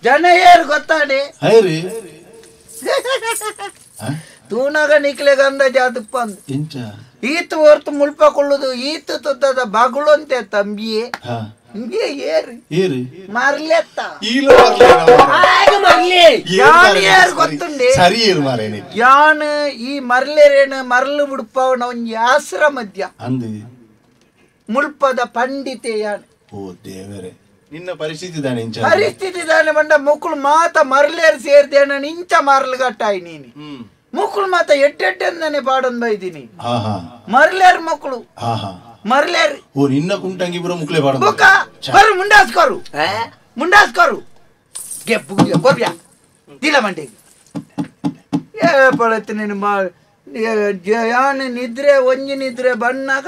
ಜನ ಏರು ಗೊತ್ತಾಡೆ ಹೈರಿ ತೂನಾಗ ನಿಕ್ಲೆ ಗಂಧ ಜಾತಪ್ಪಂದು ಎಂಚ ಈತ ಹೊರ್ತು ಮುಲ್ಪ ಕೊಳ್ಳುದು ಈತ ತುತ್ತದ ಬಗಳು ಅಂತೆ ತಂಬಿಯೇ ಹಿಂಗೆ ಏರು ಏರಿ ಮರ್ಲೆತ್ತ ಈಲ ಮರ್ಲಿ ಯಾನ್ ಏರು ಗೊತ್ತುಂಡೆ ಸರಿ ಏರು ಮಾರೇನೆ ಯಾನ್ ಈ ಮರ್ಲೇರೇನು ಮರ್ಲು ಬಿಡ್ಪಾವಣ ಒಂಜಿ ಆಶ್ರಮದ್ಯ ಅಂದಿ ಮುಲ್ಪದ ಪಂಡಿತೆ ಯಾನ್ ಓ ದೇವರೇ ನಿನ್ನ ಪರಿಸ್ಥಿತಿ ದಾನೆ ಇಂಚ ಪರಿಸ್ಥಿತಿ ದಾನೆ ಬಂಡ ಮುಕ್ಕಳು ಮಾತ ಮರ್ಲೇರ್ ಸೇರ್ದೆ ನಾನು ಇಂಚ ಮರ್ಲು ಗಟ್ಟಾಯಿ ನೀನು ಮುಕ್ಕಳು ಮಾತ ಎಟ್ಟೆಟ್ಟೆಂದಾನೆ ಪಾಡೊಂದು ಬೈದಿನಿ ಆಹಾ ಮರ್ಲೇರ್ ಮಕ್ಕಳು ಆಹಾ ಮರ್ಲೇರ್ ಓ ನಿನ್ನ ಕುಂಟಂಗಿ ಪೂರ ಮುಕ್ಲೆ ಪಾಡ ಬುಕ್ಕ ಬರು ಮುಂಡಾಸ್ಕೋರು ಮುಂಡಾಸ್ಕೋರು ಗೆಪ್ಪು ಕೊಬ್ಯಾ ದಿಲ ಮಂಡೆ ಏ ಪಳತ್ತು ನೀನು ಮಾ ಯಾನು ನಿದ್ರೆ ಒಂಜಿ ನಿದ್ರೆ ಬಣ್ಣಾಗ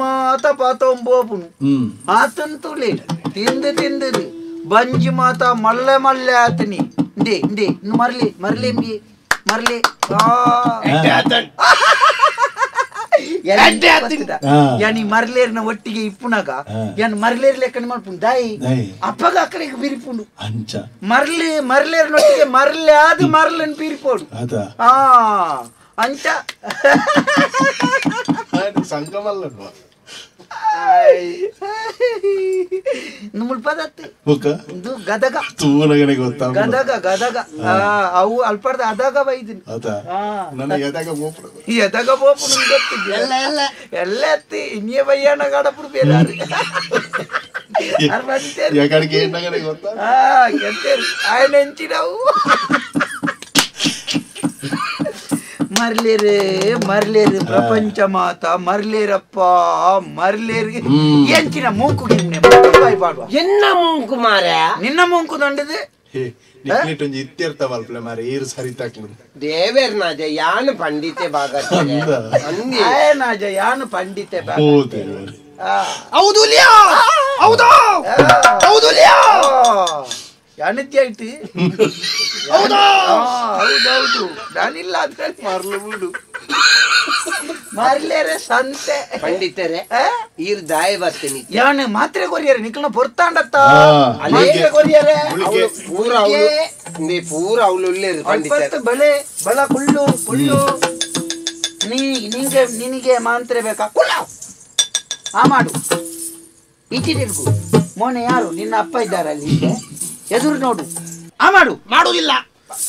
ಮಾತ ಪಾತೊಂಬೋಪುನು ಆತಂತುಲೆ ತಿಂದು ತಿಂದು ಬಂಜಿ ಮಾತ ಮಲ್ಲೆ ಮಲ್ಲೆ ಆತನಿ ಇಂದೆ ಇಂದೆ ಇನ್ನು ಮರ್ಲಿ ಮರ್ಲಿ ಇಂಬಿ ಮರ್ಲಿ ಯಾನಿ ಮರ್ಲೇರ್ನ ಒಟ್ಟಿಗೆ ಇಪ್ಪುನಾಗ ಯಾನ್ ಮರ್ಲೇರ್ ಲೆಕ್ಕನೆ ಮಲ್ಪುಂಡು ದಾಯಿ ಅಪ್ಪಗ ಅಕ್ಕಳಿಗೆ ಬಿರಿಪುಂಡು ಅಂಚ ಮರ್ಲಿ ಮರ್ಲೇರ್ನೊಟ್ಟಿಗೆ ಮರ್ಲೆ ಅದು ಮರ್ಲನ್ ಬಿರಿಪೋಡು ಆ ಅಂಚ ಸಂಗಮಲ್ಲ ಮುಲ್ಪದತ್ತು ಇದು ಗದಗ ಗದಗ ಗದಗ ಅವು ಅಲ್ಪರ್ದ ಅದಾಗ ಬೈದಿನಿ ಎದಾಗ ಬೋಪು ಗೊತ್ತಿದ್ದೆ ಎಲ್ಲ ಎಲ್ಲ ಎಲ್ಲ ಎತ್ತಿ ಇನ್ನೇ ಬಯ್ಯಣ್ಣ ಗಾಡಪುಡು ಬೇರೆ ఆయన ఎంచినావు మర్లేరే మర్లేరు ప్రపంచ మాత మర్లేరప్ప మర్లేరు ಎಂಚಿನ ಮೂಕು ಗಿನ್ನೆ ಪಾಡುವ ಎನ್ನ ಮೂಂಕು ಮಾರ ನಿನ್ನ ಮೂಂಕು ದಂಡದು ದೇವೇರ್ ನಾಜ ಯಾನು ಪಂಡಿತೆ ಭಾಗ ನಾಜ ಯಾನು ಪಂಡಿತೆ ಭಾಗ ಹೌದು ಹೌದು ಹೌದು ಯಾನಿತ್ಯ ಆಯ್ತು ಹೌದು ಹೌದೌದು ನಾನಿಲ್ಲ ಅದ್ರಲ್ಲಿ ಮರ್ಲು ಬಿಡು ಮರ್ಲೇರೆ ಸಂತೆ ಪಂಡಿತರೆ ಈರ್ ದಾಯ ಬರ್ತೀನಿ ಯಾನು ಮಾತ್ರೆ ಕೊರಿಯರೆ ನಿಕ್ಲ ಪೊರ್ತಾಂಡತ್ತ ಮಾತ್ರೆ ಕೊರಿಯರೆ ಪೂರ ಪೂರ ಅವಳು ಪಂಡಿತರೆ ಬಲೆ ಬಲ ಕುಳ್ಳು ಕುಳ್ಳು ನೀ ನಿಂಗೆ ನಿನಗೆ ಮಾತ್ರೆ ಬೇಕಾ ಕುಳ್ಳ ಆ ಮಾಡು ಈಚೆ ತಿರುಗು ಮೋನೆ ಯಾರು ನಿನ್ನ ಅಪ್ಪ ಇದ್ದಾರೆ ಅಲ್ಲಿ ಎದುರು ನೋಡು ಆ ಮಾಡು ಮಾಡುವುದಿಲ್ಲ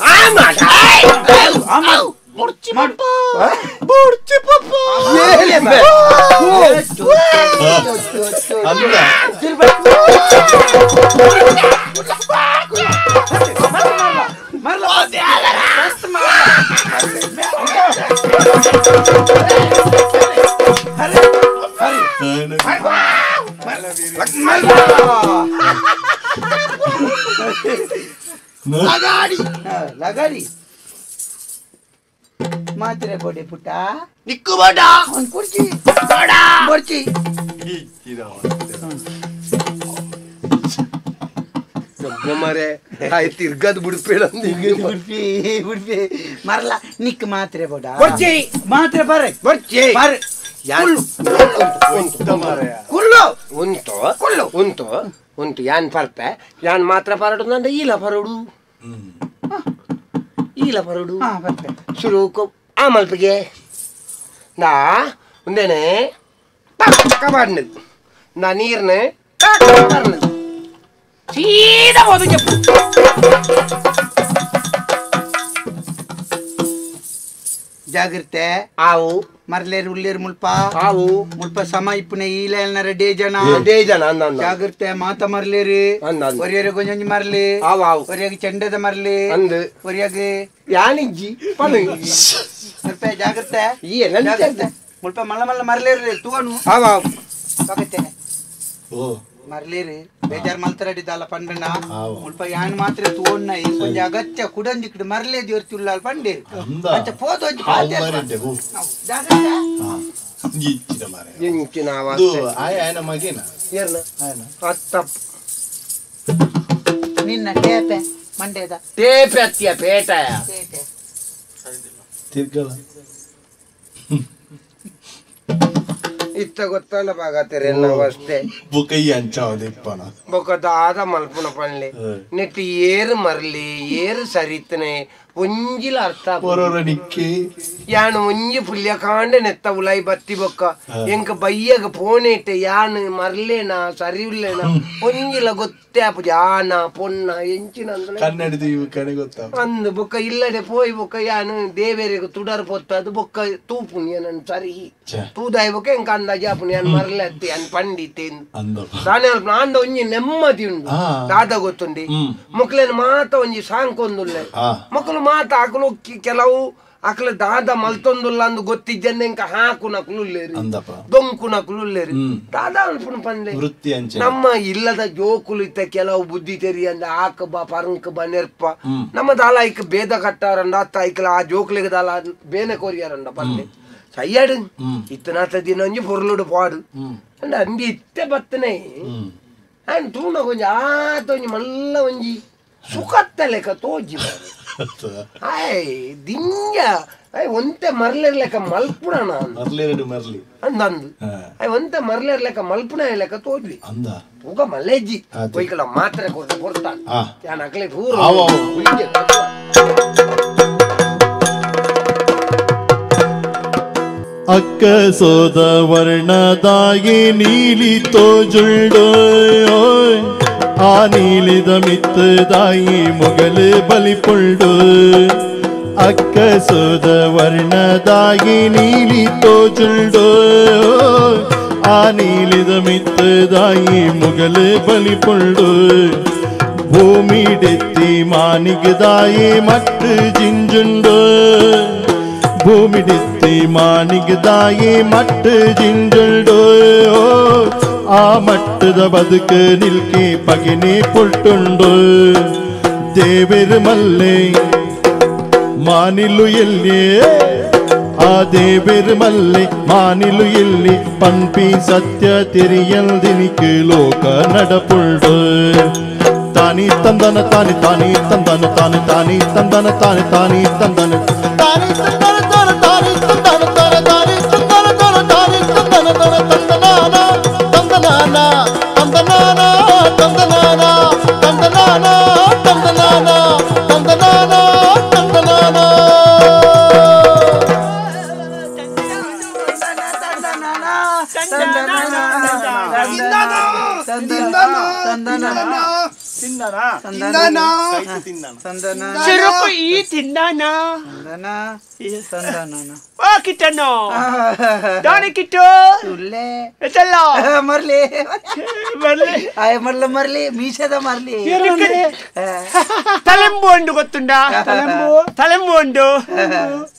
ಆ ಮಾಡು ಆ ಮಾಡು ಪಪ್ಪ ಪಪ್ಪ ಲಗಾಡಿ ಲಗಾಡಿ ಮಾತ್ರೆ ಕೊಡಿ ಪುಟ್ಟ ನಿಕ್ಕು ಬೇಡ ಒಂದು ಕುರ್ಚಿ ಬೇಡ ಕುರ್ಚಿ ಮರೆ ಆಯ್ತು ತಿರ್ಗದ್ ಬಿಡ್ಬೇಡ ಬಿಡ್ಪಿ ಬಿಡ್ಪಿ ಮರಲ ನಿಕ್ ಮಾತ್ರೆ ಬೋಡ ಬರ್ಚಿ ಮಾತ್ರೆ ಬರೆ ಬರ್ಚಿ ಬರೆ ಕುಲ್ಲು ಉಂಟು ಕುಲ್ಲು ಉಂಟು ಉಂಟು ಯಾನ್ ಪರ್ಪೆ ಯಾನ್ ಮಾತ್ರ ಪರಡು ನಂದ ಈಲ ಪರಡು ಈಲ ಪರಡು ಶುರುಕು ಆ ಮಲ್ಪಿಗೆ ನಾ ಉಂದೇನೆ ಕಬಾಡ್ನದು ನಾ ನೀರ್ನ ಕಬಾಡ್ನದು ಸೀದಾ ಹೋದು చెప్పು ಜಾಗ್ರತೆ ಆವು ಮರ್ಲೇರು ಉಲ್ಲೇರು ಮುಲ್ಪ ಆವು ಮುಲ್ಪ ಸಮ ಇಪ್ಪುನೆ ಈಲ ಡೇ ಜನ ಜಾಗ್ರತೆ ಮಾತ ಮರ್ಲೇರು ಒರಿಯರು ಗೊಂಜಿ ಮರ್ಲಿ ಒರಿಯಾಗ ಚೆಂಡದ ಮರ್ಲಿ ಒರಿಯಾಗ ಯಾನಿಜ್ಜಿ ಮುಲ್ಪ ಜಾಗ್ರತೆ ಜಾಗ್ರತೆ ಮುಲ್ಪ ಮಲ್ಲ ಮಲ್ಲ ಮರ್ಲೇರು ತೂವನು ಮರ್ಲೇರು ಬೇಜಾರ್ ಮಲ್ತರಡಿ ದಾಲ ಪಂಡಣ್ಣ ಮುಲ್ಪ ಯಾನ್ ಮಾತ್ರ ತೂವಣ್ಣ కొంచెం ಅಗತ್ಯ ಕುಡಂಜಿಕ್ಡು ಮರ್ಲೇ ದೇವ್ರ ಪಂಡೇರು ಅಂಚ ಪೋದು ಒಂಜಿ ಜಾಗ್ರತೆ ನಿನ್ನ ಟೇಪೆ ಮಂಡ್ಯದ ಟೇಪೆ ಅತ್ತಿಯ ಪೇಟೆಯ ತಿರ್ಗಲ ಇತ್ತ ಗೊತ್ತಾನ ಬಾಗತ್ತೇರೆ ಎನ್ನ ಅವಸ್ಥೆ ಬುಕೈ ಅಂಚಾವದಿಪ್ಪನ ಬೊಕ ದಾದ ಮಲ್ಪುನ ಪನ್ಲೆ ನೆಟ್ ಏರು ಮರ್ಲಿ ಏರು ಸರಿತನೆ ಒಂಜಿಲ ಅರ್ಥ ಹೊರೊರ ನಿಕ್ಕಿ ಯಾನು ಒಂಜಿ ಪುಲ್ಯ ಕಾಂಡೆ ನೆತ್ತ ಉಲಾಯಿ ಬತ್ತಿ ಬೊಕ್ಕ ಎಂಕ ಬಯ್ಯಗ ಪೋನೇಟೆ ಯಾನು ಮರ್ಲೇನಾ ಸರಿ ಉಲ್ಲೇನಾ ಒಂಜಿಲ ಗೊತ್ತೇ ಆಪುಜಿ ಆನ ಪೊನ್ನ ಎಂಚಿನ ಕನ್ನಡದ ಇವು ಕಡೆ ಗೊತ್ತ ಅಂದು ಬೊಕ್ಕ ಇಲ್ಲಡೆ ಪೋಯಿ ಬೊಕ್ಕ ಯಾನು ದೇವೇರಿಗೆ ತುಡರ್ ಪೊತ್ತದು ಬೊಕ್ಕ ತೂಪುನಿ ನನ್ ಸರಿ ತೂದಾಯಿ ಬೊಕ್ಕ ಎಂಕ ಅಂದಾಜಿ ಆಪುನಿ ಯಾನ್ ಮರ್ಲೆ ಅತ್ತಿ ಯಾನ್ ಪಂಡಿತೆ ತಾನೇ ಆಂಡ ಒಂಜಿ ನೆಮ್ಮದಿ ಉಂಡು ದಾದ ಗೊತ್ತುಂಡಿ ಮೊಕ್ಲೇನ ಮಾತ ಒಂಜಿ ಸಾಂಕೊಂದುಲ್ಲೆ ಮಕ್ಕಳು ಮಾತ ಆಕಲು ಕೆಲವು ಅಕ್ಲ ದಾದ ಮಲ್ತೊಂದುಲ್ಲ ಅಂದು ಗೊತ್ತಿಜ್ಜನ್ನೆ ಇಂಕ ಹಾಕು ನಕಲು ದೊಂಕು ನಕಲು ದಾದ ಅನ್ಪುಣ ಪಂದೆ ನಮ್ಮ ಇಲ್ಲದ ಜೋಕುಲು ಇತ್ತ ಕೆಲವು ಬುದ್ಧಿ ತೆರಿ ಅಂದ ಆಕ ಬಾ ಪರಂಕ ಬಾ ನೆರ್ಪ ನಮ್ಮ ದಾಲ ಐಕ್ ಬೇದ ಕಟ್ಟಾರಂಡ ಅತ್ತ ಐಕ್ಲ ಆ ಜೋಕುಲಿಗೆ ದಾಲ ಬೇನೆ ಕೊರಿಯಾರಂಡ ಪಂದೆ ಸಯ್ಯಾಡು ಇತ್ತನಾತ ದಿನ ಒಂಜಿ ಪೊರ್ಲುಡು ಪಾಡು ಅಂಡ ಅಂಬಿ ಇತ್ತೆ ಬತ್ತನೆ ಅಂಡ್ ತೂಣ ಕೊಂಜಿ ಆತ ಒಂಜಿ ಮಲ್ಲ ಒಂಜಿ ಸುಖತ್ತ ಲೆಕ್ಕ ತೋಜಿ ಆಯ್ ದಿಂಜ ಆಯ್ ಒಂತೆ ಮರ್ಲೆರ್ ಲೆಕ್ಕ ಮಲ್ಪುಣ ಮರ್ಲೆರಡು ಮರ್ಲಿ ಅಂದಂದು ಆಯ್ ಒಂತೆ ಮರ್ಲೆರ್ ಲೆಕ್ಕ ಮಲ್ಪುಣ ಲೆಕ್ಕ ತೋಜ್ವಿ ಅಂದ ತೂಕ ಮಲ್ಲೆಜ್ಜಿ ಕೊಯ್ಕಲ ಮಾತ್ರೆ ಕೊಡ್ತ ಕೊಡ್ತಾನೆ ಯಾನ್ ಅಕ್ಲೆ ಪೂರ ಅಕ್ಕ ಸೋದ ವರ್ಣದಾಗಿ ನೀಲಿ ತೋಜುಳ್ಳು ಆ ನೀಲಿದ ಮಿತ್ತದಾಯಿ ಮೊಗಲು ಬಲಿಪುಳ್ಳು ಅಕ್ಕ ಸೋದ ವರ್ಣದಾಗಿ ನೀಲಿ ತೋಜುಳ್ಳು ಆ ನೀಲಿದ ಮಿತ್ತದಾಯಿ ಮೊಗಲು ಬಲಿಪುಳ್ಳು ಭೂಮಿಡೆತ್ತಿ ಮಾನಿಗದಾಯಿ ಮಟ್ಟು ಜಿಂಜುಂಡು ಭೂಮಿಡಿತ್ತಿ ಮಾನಿಗದಾಯಿ ಮಟ್ಟು ಜಿಂಜುಂಡು ಆ ಮಟ್ಟದ ಬದುಕು ನಿಲ್ಕಿ ಪಗಿನಿ ಪುಟ್ಟುಂಡು ದೇವೆರು ಮಲ್ಲೆ ಮಾನಿಲು ಎಲ್ಲಿ ಆ ದೇವೆರು ಮಲ್ಲೆ ಮಾನಿಲು ಎಲ್ಲಿ ಪಂಪಿ ಸತ್ಯ ತೆರಿಯಲ್ದಿನಿக்கு ಲೋಕ நடப்புண்டு ತಾನಿ ತಂದನ ತಾನಿ ತಾನಿ ತಂದನ ತಾನಿ ತಾನಿ ತಂದನ ತಾನಿ ತಾನಿ ತಂದನ ತಾನಿ ತಂದನ ತಾನ ತಾನಿ ತಂದನ ತಾನ ತಾನಿ ತಂದನ ತಾನ ತಾನಿ ತಂದನ ತಾನ ತಂದನಾನ ತಂದನಾನ ತಂದನಾನ ತಂದನಾನ ತಂದನಾನ ತಂದನಾನ ತಂದನಾನ ತಂದನಾನ ತಲೆಂಬು ಉಂಡು ಗೊತ್ತುಂಡ ತಲೆಂಬು ಉಂಡು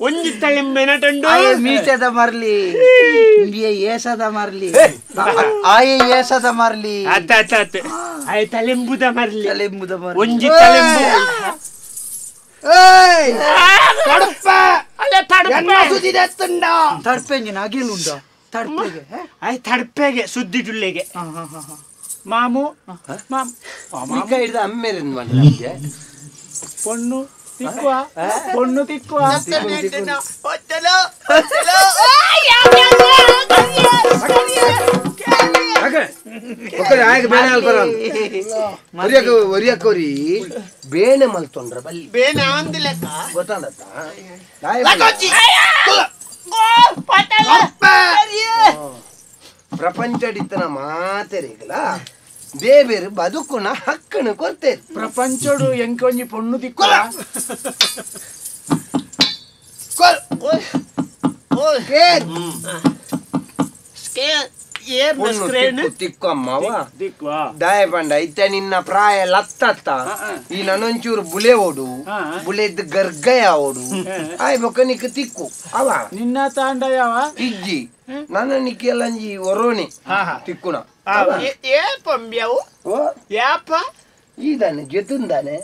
ಒಂಜಿ ತಲೆಂಬು ಏನಟುಂಡು ಮೀಸದ ಮರ್ಲಿ ಏಸದ ಮರ್ಲಿ ಆಯೆ ಏಸದ ಮರ್ಲಿ ಅತ್ತ ಅತ್ತ ಅತ್ತ ಆಯ್ ತಲೆಂಬುದ ಮರ್ಲಿ ತಲೆಂಬುದ ಮರ್ಲಿ ಒಂಜಿ ತಲೆಂಬು ತಡ್ಪೆಗೆ ಸುದ್ದಿ ಮಾಮು ಪೊಣ್ಣು ತಿಕ್ಕುವ ಪೊಣ್ಣು ತಿಕ್ಕುವ ಒರಿಯಕೋರಿ ಬೇನೆ ಮಲ್ತೊಂಡ್ರ ಬಲ್ಲಿ ಬೇನೆ ಆಂದಿಲೆಕ್ಕ ಗೊತ್ತಾಂಡತ್ತ ಪ್ರಪಂಚಡಿತನ ಮಾತೆರಿಗಲ ದೇವೇರು ಬದುಕುನ ಹಕ್ಕನು ಕೊರ್ತೇರು ಪ್ರಪಂಚಡು ಎಂಕೊಂಜಿ ಪೊಣ್ಣು ತಿಕ್ಕುವ Screen scale ಏರ್ನ screen ತಿಕ್ಕಮ್ಮವ ದಾಯ ಪಂಡ ಇತ್ತೆ ನಿನ್ನ ಪ್ರಾಯ ಲತ್ತತ್ತ ಈ ನನೊಂಚೂರು ಬುಲೆ ಓಡು ಬುಲೆದ್ ಗರ್ಗಯ ಓಡು ಆಯ್ ಬೊಕ್ಕ ನಿಕ್ ತಿಕ್ಕು ಅವ ನಿನ್ನ ತಾಂಡ ಯಾವ ಇಜ್ಜಿ ನನ್ನ ನಿಕ್ಕೆಲ್ಲಂಜಿ ಒರೋಣಿ ತಿಕ್ಕುನ ಏ ಪಂಬ್ಯವು ಯಾಪ ಈದಾನೆ ಜೊತುಂದಾನೆ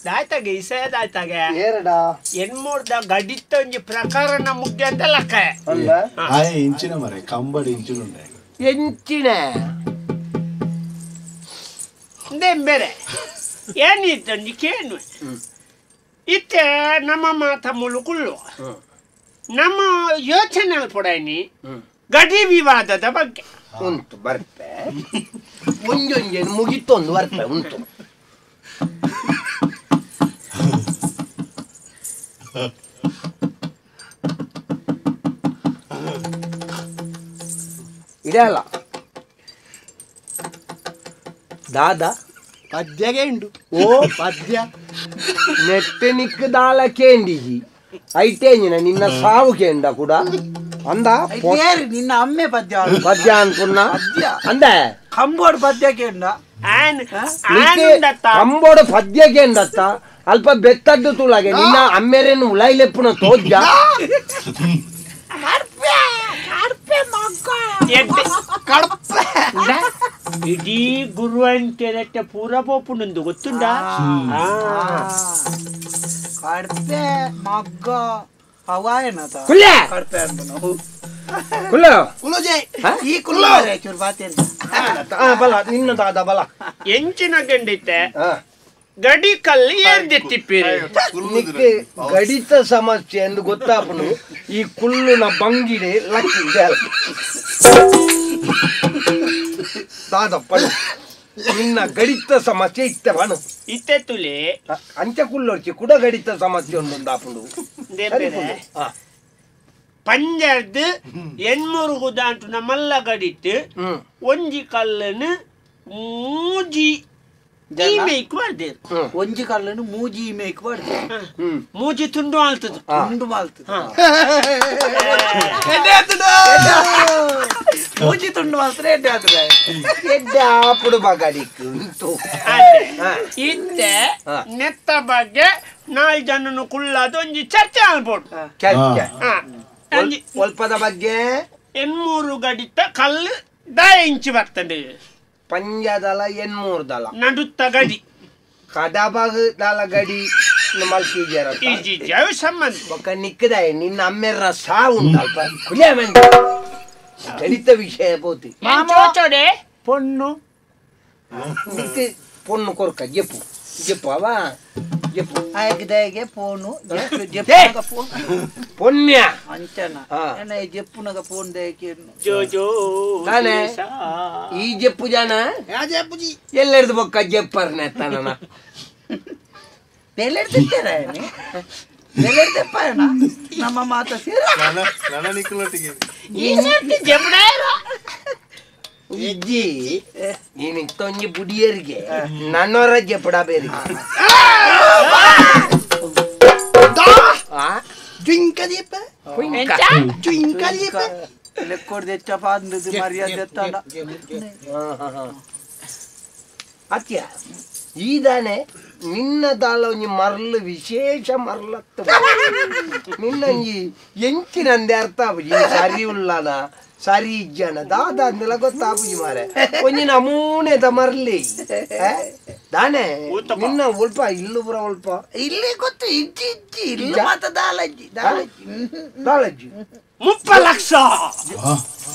ದಾಯ್ತಾಗೆ ಇಸೇದಾಯ್ತಾಗೆ ಏರಡಾ ಎನ್ಮೂರ್ದ ಗಡಿತ ಒಂಜಿ ಪ್ರಕರಣ ಮುಖ್ಯ ಅಂತ ಲಕ್ಕ ಅಲ್ಲ ಆಯ ಇಂಚಿನ ಮರೆ ಕಂಬಡಿ ಇಂಚಿನ ಉಂಡೆ ಎಂಚಿನ ಬೇರೆ ಏನಿತ್ತು ಕೇನು ಇತ್ತೆ ನಮ್ಮ ಮಾತ ಮುಳುಕುಳ್ಳು ನಮ್ಮ ಯೋಚನೆ ಪೊಡೈನಿ ಗಡಿ ವಿವಾದದ ಬಗ್ಗೆ ಉಂಟು ಬರ್ಪೆ ಒಂಜೊಂಜೆ ಮುಗಿತೊಂದು ಬರ್ಪೆ ಉಂಟು ಇದಲ್ಲ ದಾದಾ ಪದ್ಯಗೆ ಉಂಡು ಓ ಪದ್ಯ ನೆಟ್ಟೆ ನಿಕ್ ದಾಲ ಕೇಂಡಿಜಿ ಐಟೇಂಜಿನ ನಿನ್ನ ಸಾವು ಕೇಂಡ ಕೂಡ ಅಂದ ನಿನ್ನ ಅಮ್ಮೆ ಪದ್ಯ ಪದ್ಯ ಅನ್ಕುನ್ನ ಅಂದ ಕಂಬೋಡ್ ಪದ್ಯ ಕೇಂಡ ಕಂಬೋಡು ಪದ್ಯ ಕೇಂಡತ್ತ ಅಲ್ಪ ಬೆತ್ತದ್ದು ತುಳಗೆ ನಿನ್ನ ಅಮ್ಮೆರೇನು ಉಲಾಯ್ಲೆಪ್ಪುನ ತೋಜ್ಜ ಇಡೀ ಗುರುವನ್ ಕೆರೆಟ್ಟೆ ಪೂರ ಪೋಪುಂಡು ಗೊತ್ತುಂಡ ಕಡ್ಪೆ ಮಗ್ಗ ಹವಾಯನದ ಕುಲ್ಲೆ ಕಡ್ಪೆ ಅನ್ಬನು ಕುಲ್ಲ ಕುಲಜೆ ಈ ಕುಲ್ಲ ಚೂರು ಬಾತೇರಿ ಬಲ ನಿನ್ನ ದಾದ ಬಲ ಎಂಚಿನ ಗಂಡಿತ್ತೆ ಗಡಿ ಕಲ್ಲು ಏರ್ದಿತ್ತಿಪ್ಪಿರಿ ಗಡಿತ ಸಮಸ್ಯೆ ಎಂದು ಗೊತ್ತಾಪನು ಈ ಕುಲ್ಲುನ ಬಂಗಿಡೆ ಲಕ್ಕಿ ದಾದಪ್ಪ ನಿನ್ನ ಗಡಿತ ಸಮಸ್ಯೆ ಇತ್ತವನು ಇತ್ತೆ ತುಲಿ ಅಂಚ ಕುಲ್ಲೊರ್ಚಿ ಕೂಡ ಗಡಿತ ಸಮಸ್ಯೆ ಉಂಡಾಪುಂಡು ಪಂಜರ್ದು ಎನ್ಮೂರು ಗುದಾಂಟು ನಮ್ಮಲ್ಲ ಗಡಿತ್ತು ಒಂಜಿ ಕಲ್ಲನ್ನು ಮೂಜಿ ಒಂಜಿ ಕಲ್ಲನ್ನು ಮೂಜಿ ಮೇಕ್ ಬಾರ್ದು ಮೂಜಿ ತುಂಡು ಆಲ್ತದ ತುಂಡು ಮಾಲ್ತದ ಮೂಜಿ ತುಂಡು ಮಾಲ್ತದೆ ಎಡ್ಡೆ ಆತದೆ ಎಡ್ಡೆ ಆಪುಡು ಬಗಡಿಕ್ ಇತ್ತೆ ನೆತ್ತ ಬಗ್ಗೆ ನಾಲ್ ಜನನು ಕುಳ್ಳಾದ ಒಂಜಿ ಚರ್ಚೆ ಆಲ್ಬೋದು ಚರ್ಚೆ ಒಲ್ಪದ ಬಗ್ಗೆ ಎನ್ಮೂರು ಗಡಿತ ಕಲ್ಲು ದಾಯ ಇಂಚು ಬರ್ತದೆ ಪಂಜದಲ ಎನ್ಮೂರು ದಲ ನಡುತ್ತ ಗಡಿ ಕಡಬಾಗ ದಲ ಗಡಿ ಮಲ್ಕಿಜರ ಸಂಬಂಧ ಬೊಕ್ಕ ನಿಕ್ಕದಾಯ ನಿನ್ನ ಅಮ್ಮೆರ್ನ ಸಾವು ಉಂಟಲ್ಪ ಕುಲಿಯ ಮಂದಿ ಗಣಿತ ವಿಷಯ ಪೋತಿ ಪೊಣ್ಣು ನಿಕ್ಕ ಪೊಣ್ಣು ಕೊರ್ಕ ಜೆಪ್ಪು ಜೆಪ್ಪು ಅವ ಜೆಪ್ಪು ಆಯಗದಾಗೆ ಫೋನು ಪೊಣ್ಯ ಅಂಚನ ಜೆಪ್ಪುನಗ ಫೋನ್ ದಯಕ್ಕೆ ಜೋ ಜೋ ತಾನೆ ಈ ಜೆಪ್ಪು ಜನ ಎಲ್ಲೆಡ್ದು ಬೊಕ್ಕ ಜೆಪ್ಪರ್ನೆ ತನ್ನ ಬೆಲೆಡ್ತಿರ್ತಾರ ಬೆಲೆಡ್ದಪ್ಪ ನಮ್ಮ ಮಾತ ಸೇರ ಈ ಸರ್ತಿ ಜೆಪ್ಪಡಾಯರ ಇಜ್ಜಿ ನೀನು ತೊಂಜಿ ಬುಡಿಯರಿಗೆ ನನ್ನವರ ಜೆಪ್ಪಡ ಬೇರಿಗೆ ಮರ್ಯಾದೆ ಅತ್ಯ ಈದಾನೆ ನಿನ್ನ ದಾಲ ಒಂಜಿ ಮರ್ಲು ವಿಶೇಷ ಮರ್ಲತ್ತ ನಿನ್ನ ಒಂಜಿ ಎಂಚಿನಂದೆ ಅರ್ಥ ಆಪುಜಿ ಸರಿ ಉಳ್ಳನ ಸರಿ ಇಜ್ಜನ ದಾದ ಅಂದೆಲ್ಲ ಗೊತ್ತಾಪುಜಿ ಮಾರೆ ಒಂಜಿ ನಮೂನೆದ ಮರ್ಲಿ ದಾನೆ ನಿನ್ನ ಒಲ್ಪ ಇಲ್ಲು ಪುರ ಒಲ್ಪ ಇಲ್ಲಿ ಗೊತ್ತು ಇಜ್ಜಿ ಇಜ್ಜಿ ಇಲ್ಲಿ ಮಾತ ದಾಲಜ್ಜಿ ದಾಲಜ್ಜಿ ದಾಲಜ್ಜಿ 30 ಲಕ್ಷ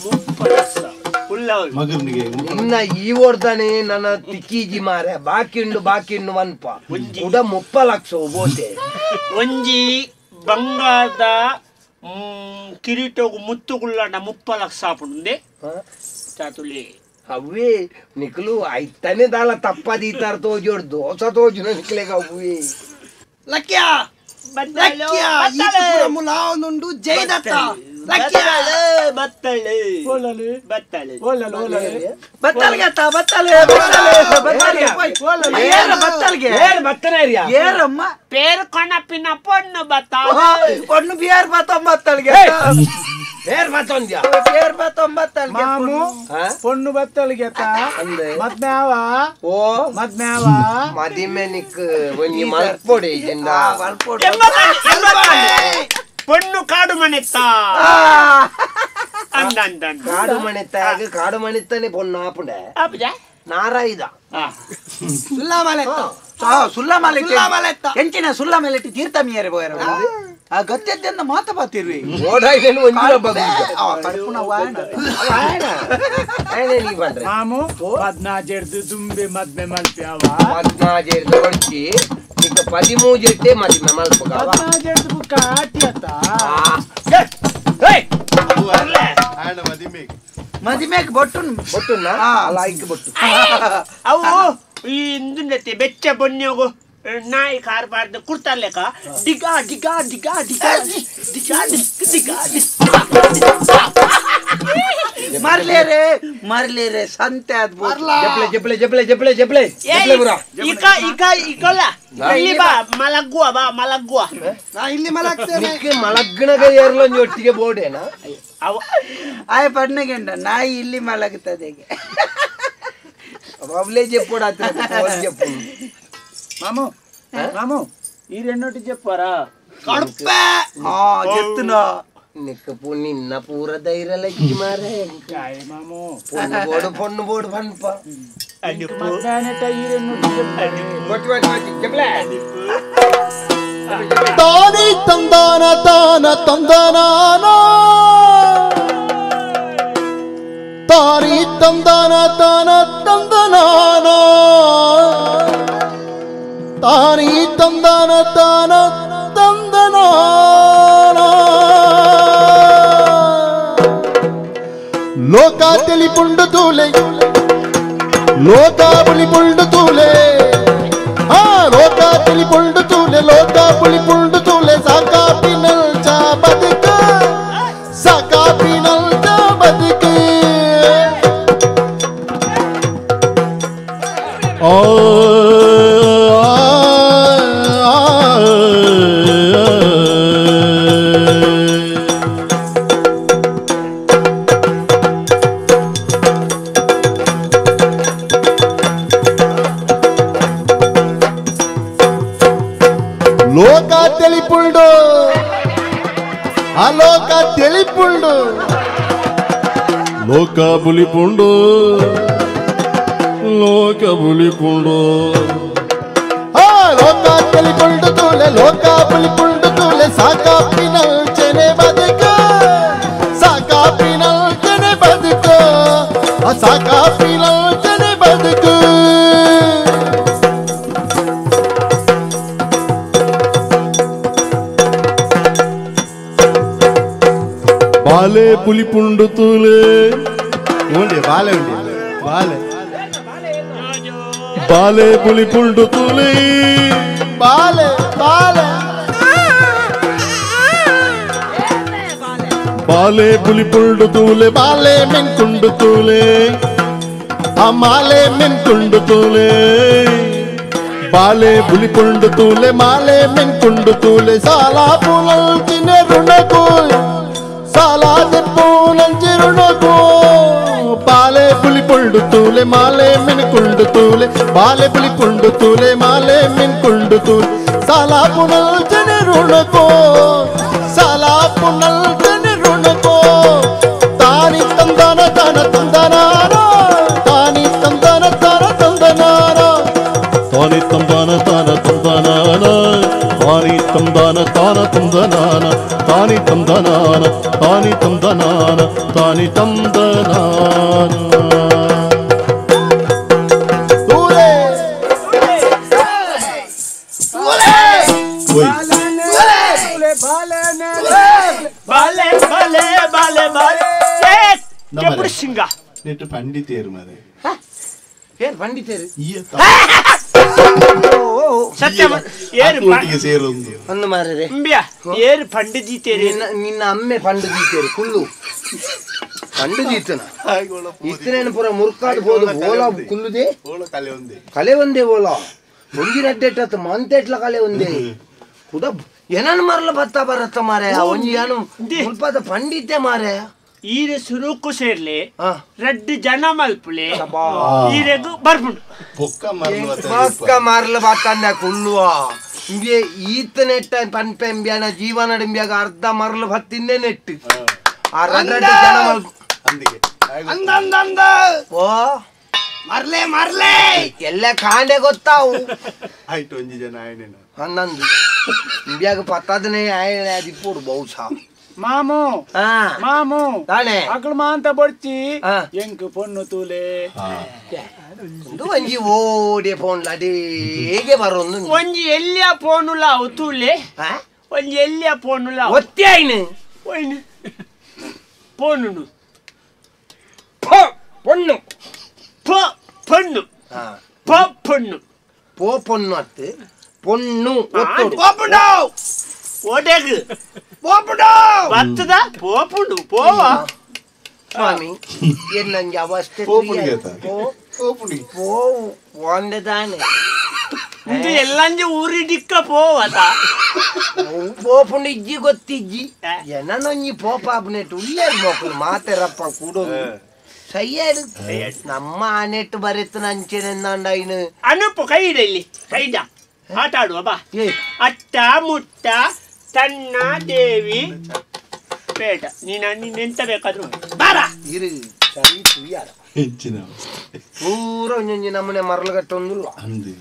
30 ಲಕ್ಷ ನಿನ್ನ ಈ ಓಡ್ತಾನೆ ನನ್ನ ತಿಕ್ಕೀಜಿ ಮಾರೆ ಬಾಕಿಂಡು ಬಾಕಿಂಡು ಮನ್ಪ ಕೂಡ 30 ಲಕ್ಷ ಬೋತೆ ಒಂಜಿ ಬಂಗಾರದ ಕಿರೀಟಗು ಮುತ್ತುಗುಳ್ಳಂಡ 30 ಲಕ್ಷ ಆಪುಂಡೆ ಚಾತುಲಿ ಅವೇ ನಿಕ್ಲು ಐತಾನೆ ದಾಲ ತಪ್ಪದೀತಾರ ತೋಜೋಡ್ ದೋಸ ತೋಜುನ ನಿಕ್ಲೆಗ ಅವೇ ಲಕ್ಯ ಲಕ್ಯ ಈ ಪುರ ಮುಲಾವನುಂಡು ಜೈದತ್ತ ಲಕ್ಯ ಬತ್ತಳೆ ಬತ್ತಳೆ ಬತ್ತಲ್ಗೆ ಅತ್ತ ಬತ್ತಲೆ ಬತ್ತಲೆ ಬತ್ತಲ್ಗೆ ಏರ ಬತ್ತಲ್ಗೆ ಏರ್ ಬತ್ತನೇರಿಯ ಏರಮ್ಮ ಪೇರು ಕೊಣಪಿನ ಪೊಣ್ಣು ಬತ್ತ ಪೊಣ್ಣು ಬಿಯರ್ ಬತ್ತ ಬತ್ತಲ್ಗೆ ಪೇರ್ ಬತ್ತೊಂದ್ಯಾ ಪೇರ್ ಬತ್ತೊಂಬತ್ತಲ್ ಮಾಮು ಪೊಣ್ಣು ಬತ್ತಲ್ಗೆತ ಮದ್ಮ್ಯಾವ ಓ ಮದ್ಮ್ಯಾವ ಮದಿಮೆ ನಿಕ್ ಒಂಜಿ ಮಲ್ಪೊಡೆ ಇಜ್ಜಿಂಡ ಪೊಣ್ಣು ಕಾಡು ಮನೆತ್ತ ಅಂದ ಅಂದ ಕಾಡು ಮನೆತ್ತಾಗ ಕಾಡು ಮನೆತ್ತಾನೆ ಪೊಣ್ಣು ಆಪುಂಡೆ ನಾರಾಯಿದ ಸುಲ್ಲಮಲೆತ್ತ ಸುಲ್ಲಮಲೆತ್ತ ಎಂಚಿನ ಸುಲ್ಲಮಲೆಟ್ಟಿ ತೀರ್ಥ ಮೀಯರೆ ಬೋಯರ ಆ ಗತ್ಯದ್ಯಂದ ಮಾತ ಬಾತಿರ್ವಿ ಓಡಾಯ್ದೇನು ಒಂಜಿನ ಬಗ್ಗ ಕಡ್ಪುನ ವಾಣ ಆಯನೆ ನೀ ಬಂದ್ರೆ ಮಾಮು ಪದ್ನಾಜೆರ್ದು ದುಂಬೆ ಮದ್ಮೆ ಮಲ್ಪ್ಯಾವ ಪದ್ನಾಜೆರ್ದು ಒಡ್ಚಿ ನಿಕ್ಕ 13 ಜೆಟ್ಟೆ ಮದಿಮೆ ಮಲ್ಪುಗವ ಪದ್ನಾಜೆರ್ದು ಬುಕ್ಕ ಆಟಿಯತ್ತ ಆಯನ ಮದಿಮೆ ಮದಿಮೆಗ್ ಬೊಟ್ಟುನ್ ಬೊಟ್ಟುನ್ನ ಲೈಕ್ ಬೊಟ್ಟು ಅವು ಈ ಇಂದುಂಡತೆ ಬೆಚ್ಚ ಬೊನ್ಯೋಗು ನಾಯಿ ಕಾರ್ ಬಾರ್ದು ಕುರ್ತಾಲೆಕ ಡಿಗಾ ಡಿಗಾ ಡಿಗಾ ಡಿಗಾ ಡಿಗಾ ಡಿಗಾ ಮರ್ಲೇರೆ ಮರ್ಲೇರೆ ಸಂತೆ ಅದ್ಭುತ ಜಪ್ಲೆ ಜಪ್ಲೆ ಜಪ್ಲೆ ಜಪ್ಲೆ ಜಪ್ಲೆ ಜಪ್ಲೆ ಬುರಾ ಇಕ ಇಕ ಇಕೊಲ್ಲ ಇಲ್ಲಿ ಬಾ ಮಲಗ್ಗುವ ಬಾ ಮಲಗ್ಗುವ ನಾ ಇಲ್ಲಿ ಮಲಗ್ತೇನೆ ನಿಕ್ಕೆ ಮಲಗ್ನಗ ಏರ್ಲೊಂಜಿ ಒಟ್ಟಿಗೆ ಬೋಡೇನಾ ಅವ ಆಯ ಪಡ್ನಗೆಂಡ ನಾಯಿ ಇಲ್ಲಿ ಮಲಗುತ್ತದೆ ಅವಲೇ ಜೆಪ್ಪೋಡ ಜೆಪ್ಪು ಮಾಮು ಮಾಮು ಈ రెండోటి చెప్పారా ಕಡ್ಪೆ ಆ ಜೆತ್ತುನ ನಿಕ್ಕ ಪೂ ನಿನ್ನ ಪೂರ ಧೈರ್ಯ ಲಕ್ಕಿ ಮಾರೆ ಮಾಮು ಪೊಣ್ಣು ಬೋಡು ಪೊಣ್ಣು ಬೋಡು ಪನ್ಪ ಮಧ್ಯಾಹ್ನ ಈ రెండోటి చెప్పారు ತಾನಿ ತಂದಾನ ತಾನ ತಂದನಾನ ತಾರಿ ತಂದಾನ ತಾನ ತಂದನಾನ ತಾರಿ ತಂದಾನ ತಾನ ತಂದನಾನ ಲೋಕ ತಿಳಿಪುಂಡು ತೂಲೆ ಲೋಕ ಬುಳಿಪುಂಡು ತೂಲೆ ಆ ಲೋಕ ತಿಳಿಪುಂಡು ತೂಲೆ ಲೋಕ ಬುಳಿಪುಂಡು ತೂಲೆ ಸಾಕಾಪಿನಲ್ ಚಾ ಬದುಕ ಸಾಕಾಪಿನಲ್ ಚಾ ಬದುಕ ಓ ಲೋಕ ತಿಳಿಪುಂಡು ಅಲೋಕ ತಿಳಿಪುಂಡು ಲೋಕ ಬುಲಿಪುಂಡು ಲೋಕ ಬುಲಿಪುಂಡು ಆ ಲೋಕ ತಿಳಿಪುಂಡು ತೂಲೆ ಲೋಕ ಬುಲಿಪುಂಡು ತೂಲೆ ಸಾಕಾಪಿನಲ್ ಚೆನೆ ಬದುಕ ಸಾಕಾಪಿನಲ್ ಚೆನೆ ಬದುಕ ಆ ಸಾಕಾಪಿನಲ್ ಚೆನೆ ಬದುಕು ಬಾಲೆ ಪುಲಿಪುಂಡು ತೂಲೆ ಉಂಡೆ ಬಾಲೆ ಉಂಡೆ ಬಾಲೆ ಬಾಲೆ ಪುಲಿಪುಂಡು ತೂಲೆ ಬಾಲೆ ಬಾಲೆ ಬಾಲೆ ಪುಲಿಪುಂಡು ತೂಲೆ ಬಾಲೆ ಮೆನ್ಕುಂಡು ತೂಲೆ ಆ ಮಾಲೆ ಮೆನ್ಕುಂಡು ತೂಲೆ ಬಾಲೆ ಪುಲಿಪುಂಡು ತೂಲೆ ಮಾಲೆ ಮೆನ್ಕುಂಡು ತೂಲೆ ಸಾಲಾ ಪುಲಲ್ ತಿನೆ ರುಣಕು ಸಾಲಾದೆ ಪೂನಂಚಿರುಣಕೋ ಬಾಲೆ ಪುಲಿಪುಂಡು ತೂಲೆ ಮಾಲೆ ಮಿನ್ಕುಂಡು ತೂಲೆ ಬಾಲೆ ಪುಲಿಪುಂಡು ತೂಲೆ ಮಾಲೆ ಮಿನ್ಕುಂಡು ತೂಲೆ ಸಾಲಾ ಪುನಲ್ ಜನಿರುಣಕೋ ಸಾಲಾ ಪುನಲ್ ಜನಿರುಣಕೋ ತಾನಿ ತಂದನ ತಾನ ತಂದನಾನ ತಾನಿ ತಂದನ ತಾನ ತಂದನಾನ ತಾನಿ ತಂದನ ತಾನ ತಂದನಾನ ತಾನಿ ತಂದನ ತಾನ ತಂದನಾನ ತಾನಿ ತಂದನಾನ ತಾನಿ ತಂದನಾನ ತಾನಿ ತಂದನಾನ ತೂಲೆ ಬಾಲೆ ಬಾಲೆ ಬಾಲೆ ಬಾಲೆ ಕೆಪುಡಿ ಸಿಂಗ ನೆಟ್ಟು ಪಂಡಿತೇರು ಮಾರೆ ಏರ್ ಪಂಡಿತೇರು ಸತ್ಯ ಏರು ಸೇರೊಂದು ಅಂದು ಮಾರರೆ ಅಂಬ್ಯಾ ಏರು ಪಂಡಿತೀತೇರು ನಿನ್ನ ಅಮ್ಮೆ ಪಂಡಿತೀತೇರು ಕುಲ್ಲು ಪಂಡಿತೀತನ ಇತ್ತನೇನು ಪೂರ ಮುರ್ಕಾದ ಹೋದು ಓಲಾ ಕುಲ್ಲುದೆ ಕಲೆ ಒಂದೇ ಓಲಾ ಒಂಜಿ ರಡ್ಡೆಟ್ಟ ಮಂತೆಟ್ಲ ಕಲೆ ಒಂದೇ ಕುಡ ಏನನ್ ಮರಲ ಬತ್ತ ಬರತ್ತ ಮಾರೆ ಒಂಜಿ ಏನು ಮುಲ್ಪದ ಪಂಡಿತೆ ಮಾರೆ ಈರೆ ಸುರುಕು ಸೇರ್ಲಿ ರೆಡ್ ಜನ ಮಲ್ಪುಲೆ ಈರೆಗು ಬರ್ಪುಂಡು ಪೊಕ್ಕ ಮರಲ ಬತ್ತಂದ ಕುಲ್ಲುವ ಇಂಬೆ ಈತ ನೆಟ್ಟ ಪನ್ಪೆಂಬ್ಯಾನ ಜೀವನ ಡಿಂಬ್ಯಾಗ ಅರ್ಧ ಮರಲು ಬತ್ತಿಂದೆ ನೆಟ್ಟು ಆ ರಡ್ ಜನ ಮಲ್ಪ ಅಂದ ಓ ಮರ್ಲೆ ಮರ್ಲೆ ಎಲ್ಲ ಕಾಂಡೆ ಗೊತ್ತಾವು ಆಯ್ತು ಒಂಜಿ ಜನ ಆಯ್ನೇನ ಹನ್ನೊಂದು ಇಂಬ್ಯಾಗ ಪತ್ತದನೇ ಆಯ್ನೆ ಅದಿಪ್ಪೋಡು ಬಹುಶಃ ಮಾಮು ಮಾಮು ತಾನೆ ಅಕಳು ಮಾಂತ ಬಡ್ಚಿ ಎಂಕ್ ಪೊಣ್ಣು ತೂಲೆ ಒಂಜಿ ಓಡಿ ಫೋನ್ ಅದೇಗೆ ಬರೋದು ಒಂಜಿ ಎಲ್ಲಿಯ ಫೋನುಲ ಅವು ತೂಲೆ ಒಂಜಿ ಎಲ್ಲಿಯ ಫೋನುಲ ಒತ್ತಿ ಆಯ್ನು ಒಯ್ನು ಫೋನು ಪೊಣ್ಣು ಪೊಣ್ಣು ಪೊಣ್ಣು ಪೋ ಪೊಣ್ಣು ಅತ್ತು ಪೊಣ್ಣು ಓಡೆಗ್ ಬತ್ತದ ಪೋಪುಂಡು ಪೋವಾ ಸ್ವಾಮಿ ಏನ್ ನಂಗೆ ಅವಸ್ಥೆ ಪೋ ತಾನೆ ಇದು ಎಲ್ಲಂಜಿ ಊರಿಡಿಕ್ಕ ಪೋವತ ಪೋಪುಂಡು ಇಜ್ಜಿ ಗೊತ್ತಿಜ್ಜಿ ಏನೊಂಜಿ ಪೋಪಾಬ್ನೆಟ್ ಉಳ್ಳೇರು ಮಕ್ಕಳು ಮಾತೆರಪ್ಪ ಕೂಡೋದು ಸಯ್ಯಾಡು ನಮ್ಮ ಆನೆಟ್ಟು ಬರೆತ್ತು ನಂಚೆನೆಂದಾಂಡ ಇನ್ನು ಅನುಪು ಕೈಡ ಇಲ್ಲಿ ಕೈಡ ಆಟ ಆಡುವ ಬಾ ಅಟ್ಟ ಮುಟ್ಟ ತನ್ನ ದೇವಿ ಬೇಡ ನೀನು ನೀನು ಎಂತ ಬೇಕಾದ್ರೂ ಬಾರ ಇರು ಸರಿ ತುಯ್ಯಾರ ಹೆಚ್ಚಿನ ಪೂರ ಒಂಜೊಂಜಿ ನಮ್ಮನೆ ಮರಳುಗಟ್ಟೊಂದುಲ್ಲ ಅಂದು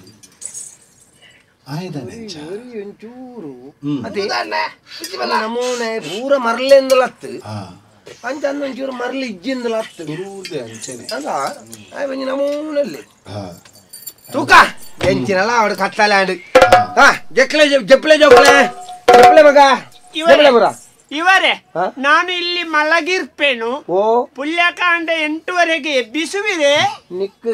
ಒಂಚೂರು ಅದೇ ನಮೂನೆ ಪೂರ ಮರಲೆಂದಲತ್ತು ಅಂಚ ಒಂಚೂರು ಮರಳು ಇಜ್ಜಿಂದಲತ್ತು ಅಲ್ಲ ಒಂಜಿ ನಮೂನಲ್ಲಿ ತೂಕ ಎಂಚಿನಲ್ಲ ಅವಡು ಕತ್ತಲೆ ಹಾ ಜಕ್ಲೆ ಜಪ್ಲೆ ಜೋಕ್ಲೆ ಜಪ್ಲೆ ಮಗ ಜಪ್ಲೆ ಬರ ಇವರೇ ನಾನು ಇಲ್ಲಿ ಮಲಗಿರ್ಪೇನು ಓ ಪುಲ್ಯಕಾಂಡ 8ವರೆಗೆ ಎಬ್ಬಿಸುವಿರೆ ನಿಕ್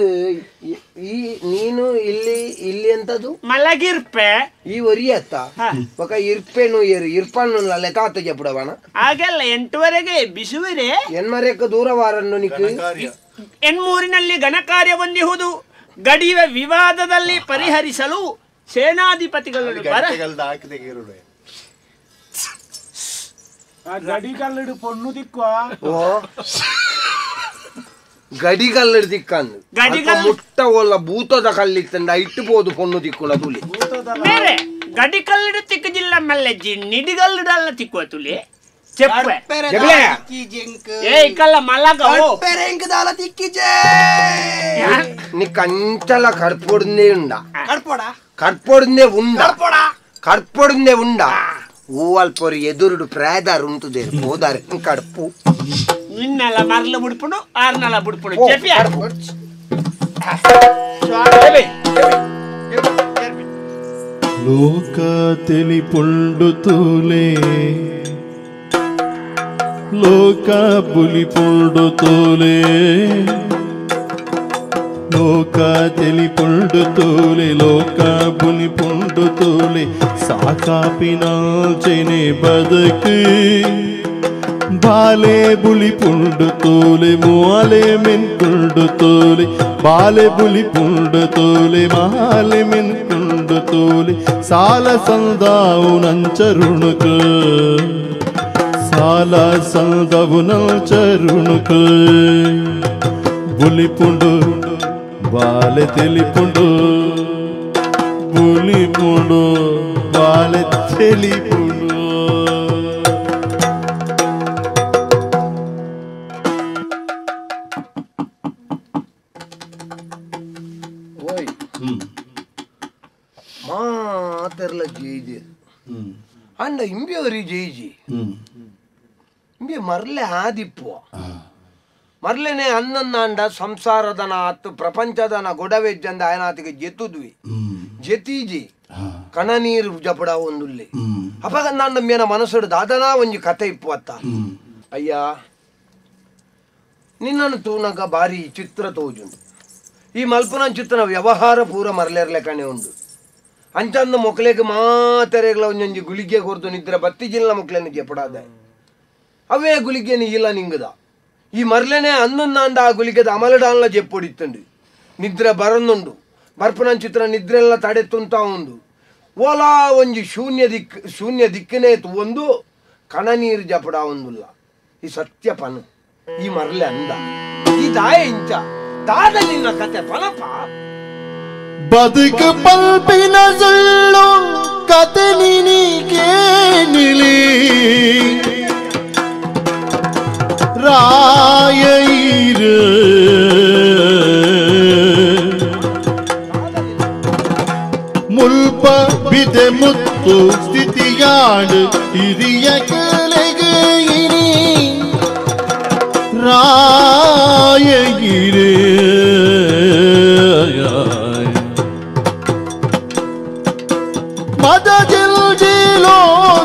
ಈ ನೀನು ಇಲ್ಲಿ ಇಲ್ಲಿ ಎಂತದು ಮಲಗಿರ್ಪೆ ಈ ಒರಿಯತ್ತ ఒక ಇರ್ಪೇನು ಏರು ಇರ್ಪಣ್ಣು ಲೆತಾತ ಜಪುಡವನ ಹಾಗೆಲ್ಲ 8ವರೆಗೆ ಎಬ್ಬಿಸುವಿರೆ ಎನ್ಮರೆಕ್ಕ ದೂರವಾರನ್ನು ನಿಕ್ ಎನ್ಮೂರಿನಲ್ಲಿ ಘನಕಾರ್ಯ ಬಂದಿಹುದು ಗಡಿಯ ವಿವಾದದಲ್ಲಿ ಪರಿಹರಿಸಲು ಸೇನಾಧಿಪತಿಗಳನ್ನು ಗಡಿಗಲ್ಲಿಡು ಪೊಣ್ಣು ದಿಕ್ಕು ಓ ಗಡಿಗಲ್ಲಿಡು ದಿಕ್ಕಂದು ಮುಟ್ಟ ಒಲ್ಲ ಭೂತದ ಕಲ್ಲಿತ್ತಂಡ ಇಟ್ಟು ಪೋದು ಪೊಣ್ಣು ದಿಕ್ಕುನ ತುಲಿ ಬೇರೆ ಗಡಿಕಲ್ಲಿಡು ತಿಕ್ಕಜಿಲ್ಲ ಮಲ್ಲೆಜ್ಜಿ ನಿಡಿಗಲ್ಲಿಡಲ್ಲ ತಿಕ್ಕುವ ತುಲಿ ಚೆಪ್ಪೆ ಏ ಇಕ್ಕಲ್ಲ ಮಲಗ నీ కంచల కడ్పొడిందే ఉండ కడ్పొడిందే ఉండ కడ్పొడిందే ఉండ ఊవల్పొరి ఎదురుడు ప్రేదారు ఉంటుదే పోదారు కడుపు నిన్నల మరల బుడుపుడు ఆర్నల బుడుపుడు చెప్పి లోక తెలిపుండు తూలే లోక బులిపుండు తూలే లోక తెలిపుండు తూలే లోక బులిపుండు తూలే సాకాపినాల్చెనే బదకు బాలే బులిపుండు తూలే మువాలే మిన్కుండు తూలే బాలే బులిపుండు తూలే మాలే మిన్కుండు తూలే సాల సందావు నంచరుణుకు సాల సందవు నంచరుణుకు బులిపుండు బాలే తెలిపుండు బులిపుండు బాలే తెలిపుండు ಓಯ್ ಮಾತೆರ್ಲ ಜೈಜಿ ಅಂಡ ಇಂಬಿಯವರಿ ಜೈಜಿ ಇಂಬಿ ಮರ್ಲೆ ಆದಿಪ್ಪು ಮರ್ಲೆನೆ ಅನ್ನನ್ನಾಂಡ ಸಂಸಾರದನ ಅತ್ತು ಪ್ರಪಂಚದನ ಗೊಡವೆಜ್ಜಂದ ಆಯನಾತಿಗೆ ಜೆತ್ತುದ್ವಿ ಜೆತೀಜಿ ಕಣ ನೀರು ಜಪಡ ಒಂದುಲ್ಲೆ ಅಪಗ ನನ್ನ ಮೇನ ಮನಸ್ಸುಡು ದಾದನಾ ಒಂಜಿ ಕತೆ ಇಪ್ಪು ಅತ್ತ ಅಯ್ಯ ನಿನ್ನನ್ನು ತೂನಗ ಭಾರಿ ಚಿತ್ರ ತೋಜುಂಡು ಈ ಮಲ್ಪನ ಚಿತ್ರನ ವ್ಯವಹಾರ ಪೂರ ಮರಲೇರ್ಲೆ ಕಣೆ ಉಂಡು ಅಂಚಂದ ಮೊಕ್ಲೆಗೆ ಮಾತೆರೆಗಳ ಒಂಜೊಂಜಿ ಗುಳಿಗೆ ಕೊರ್ದು ನಿದ್ರೆ ಬತ್ತಿ ಜಿಲ್ಲ ಮೊಕ್ಲೆನ ಜಪಡಾದ ಅವೇ ಗುಳಿಗೆ ಇಲ್ಲ ನಿಂಗದ ಈ ಮರ್ಲೆನೆ ಅನ್ನೊಂದಾಂಡ ಆ ಗುಳಿಗೆದ ಅಮಲಡಾನ್ಲ ಜೆಪ್ಪೊಡಿತ್ತಂಡು ನಿದ್ರೆ ಬರന്നുಂಡು ಬರ್ಪನ ಚಿತ್ರ ನಿದ್ರೆಲ್ಲ ತಡೆ ತುಂತಾ ಉಂಡು ಓಲಾ ಒಂಜಿ ಶೂನ್ಯ ದಿಕ್ಕನೇ ಒಂದು ಕಣ ನೀರು ಜಪಡ ಒಂದುಲ್ಲ ಈ ಸತ್ಯ ಪನು ಈ ಮರಲೆ ಅಂದ ಈ ದಾಯ ಇಂಚ ದಾದ ನಿನ್ನ ಕತೆ ಪನಪ ಬದುಕು ಪಲ್ಪಿನ ಸುಳ್ಳು ಕತೆ ನಿನಗೆ ನಿಲಿ ರಾಯೈರು ಮುಲ್ಪ ಬಿದೆ ಮುತ್ತು ಸ್ಥಿತಿಯಾಡು ಹಿರಿಯ ಕಲೆಗೆ ಇನಿ ರಾಯಗಿರಿ ಮದಜಿಲ್ಜಿಲೋ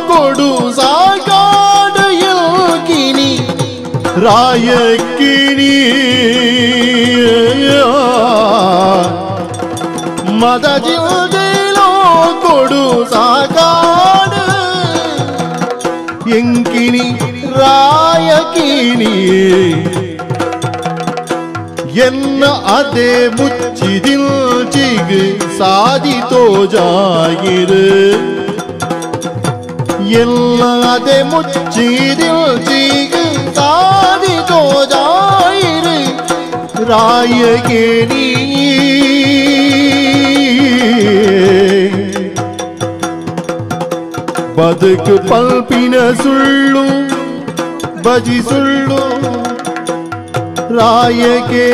ಕೊಡು ಸಾಗಾಡು ಎಲ್ಕಿನಿ ರಾಯಕಿನಿ ಮದಜಿಲ್ಜಿಲೋ ಕೊಡು ಸಾಗಾಡು ಎಂಕಿನಿ ರಾಯಕಿನಿ ಎನ್ನ ಅದೇ ಮುಚ್ಚಿದಿಲ್ಚಿಗ್ ಸಾಧಿತೋ ಜಾಗಿರು ಎಲ್ಲ ಅದೇ ಮುಚ್ಚಿದಿಲ್ಚಿಗ್ ಸಾಧಿತೋ ಜಾಯಿರು ರಾಯಗೇನಿ ಬದುಕು ಪಲ್ಪಿನ ಸುಳ್ಳು ಬಜಿ ಸುಳ್ಳು ರಾಯಕೇ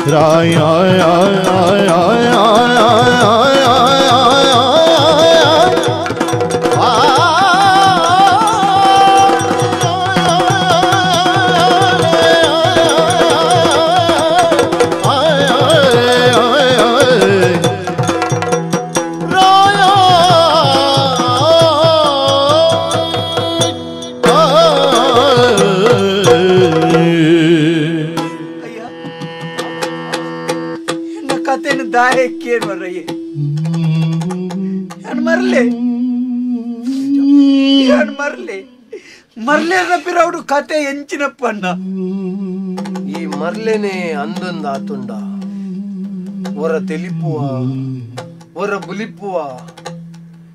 ರಾಯ ಮರ್ಲೆ ಕತೆ ಎಂಚಿನಪ್ಪಣ್ಣ ಈ ಮರ್ಲೆನೆ ಅಂದೊಂದು ಆತುಂಡ ಹೊರ ತೆಲಿಪುವ ಹೊರ ಬುಲಿಪುವ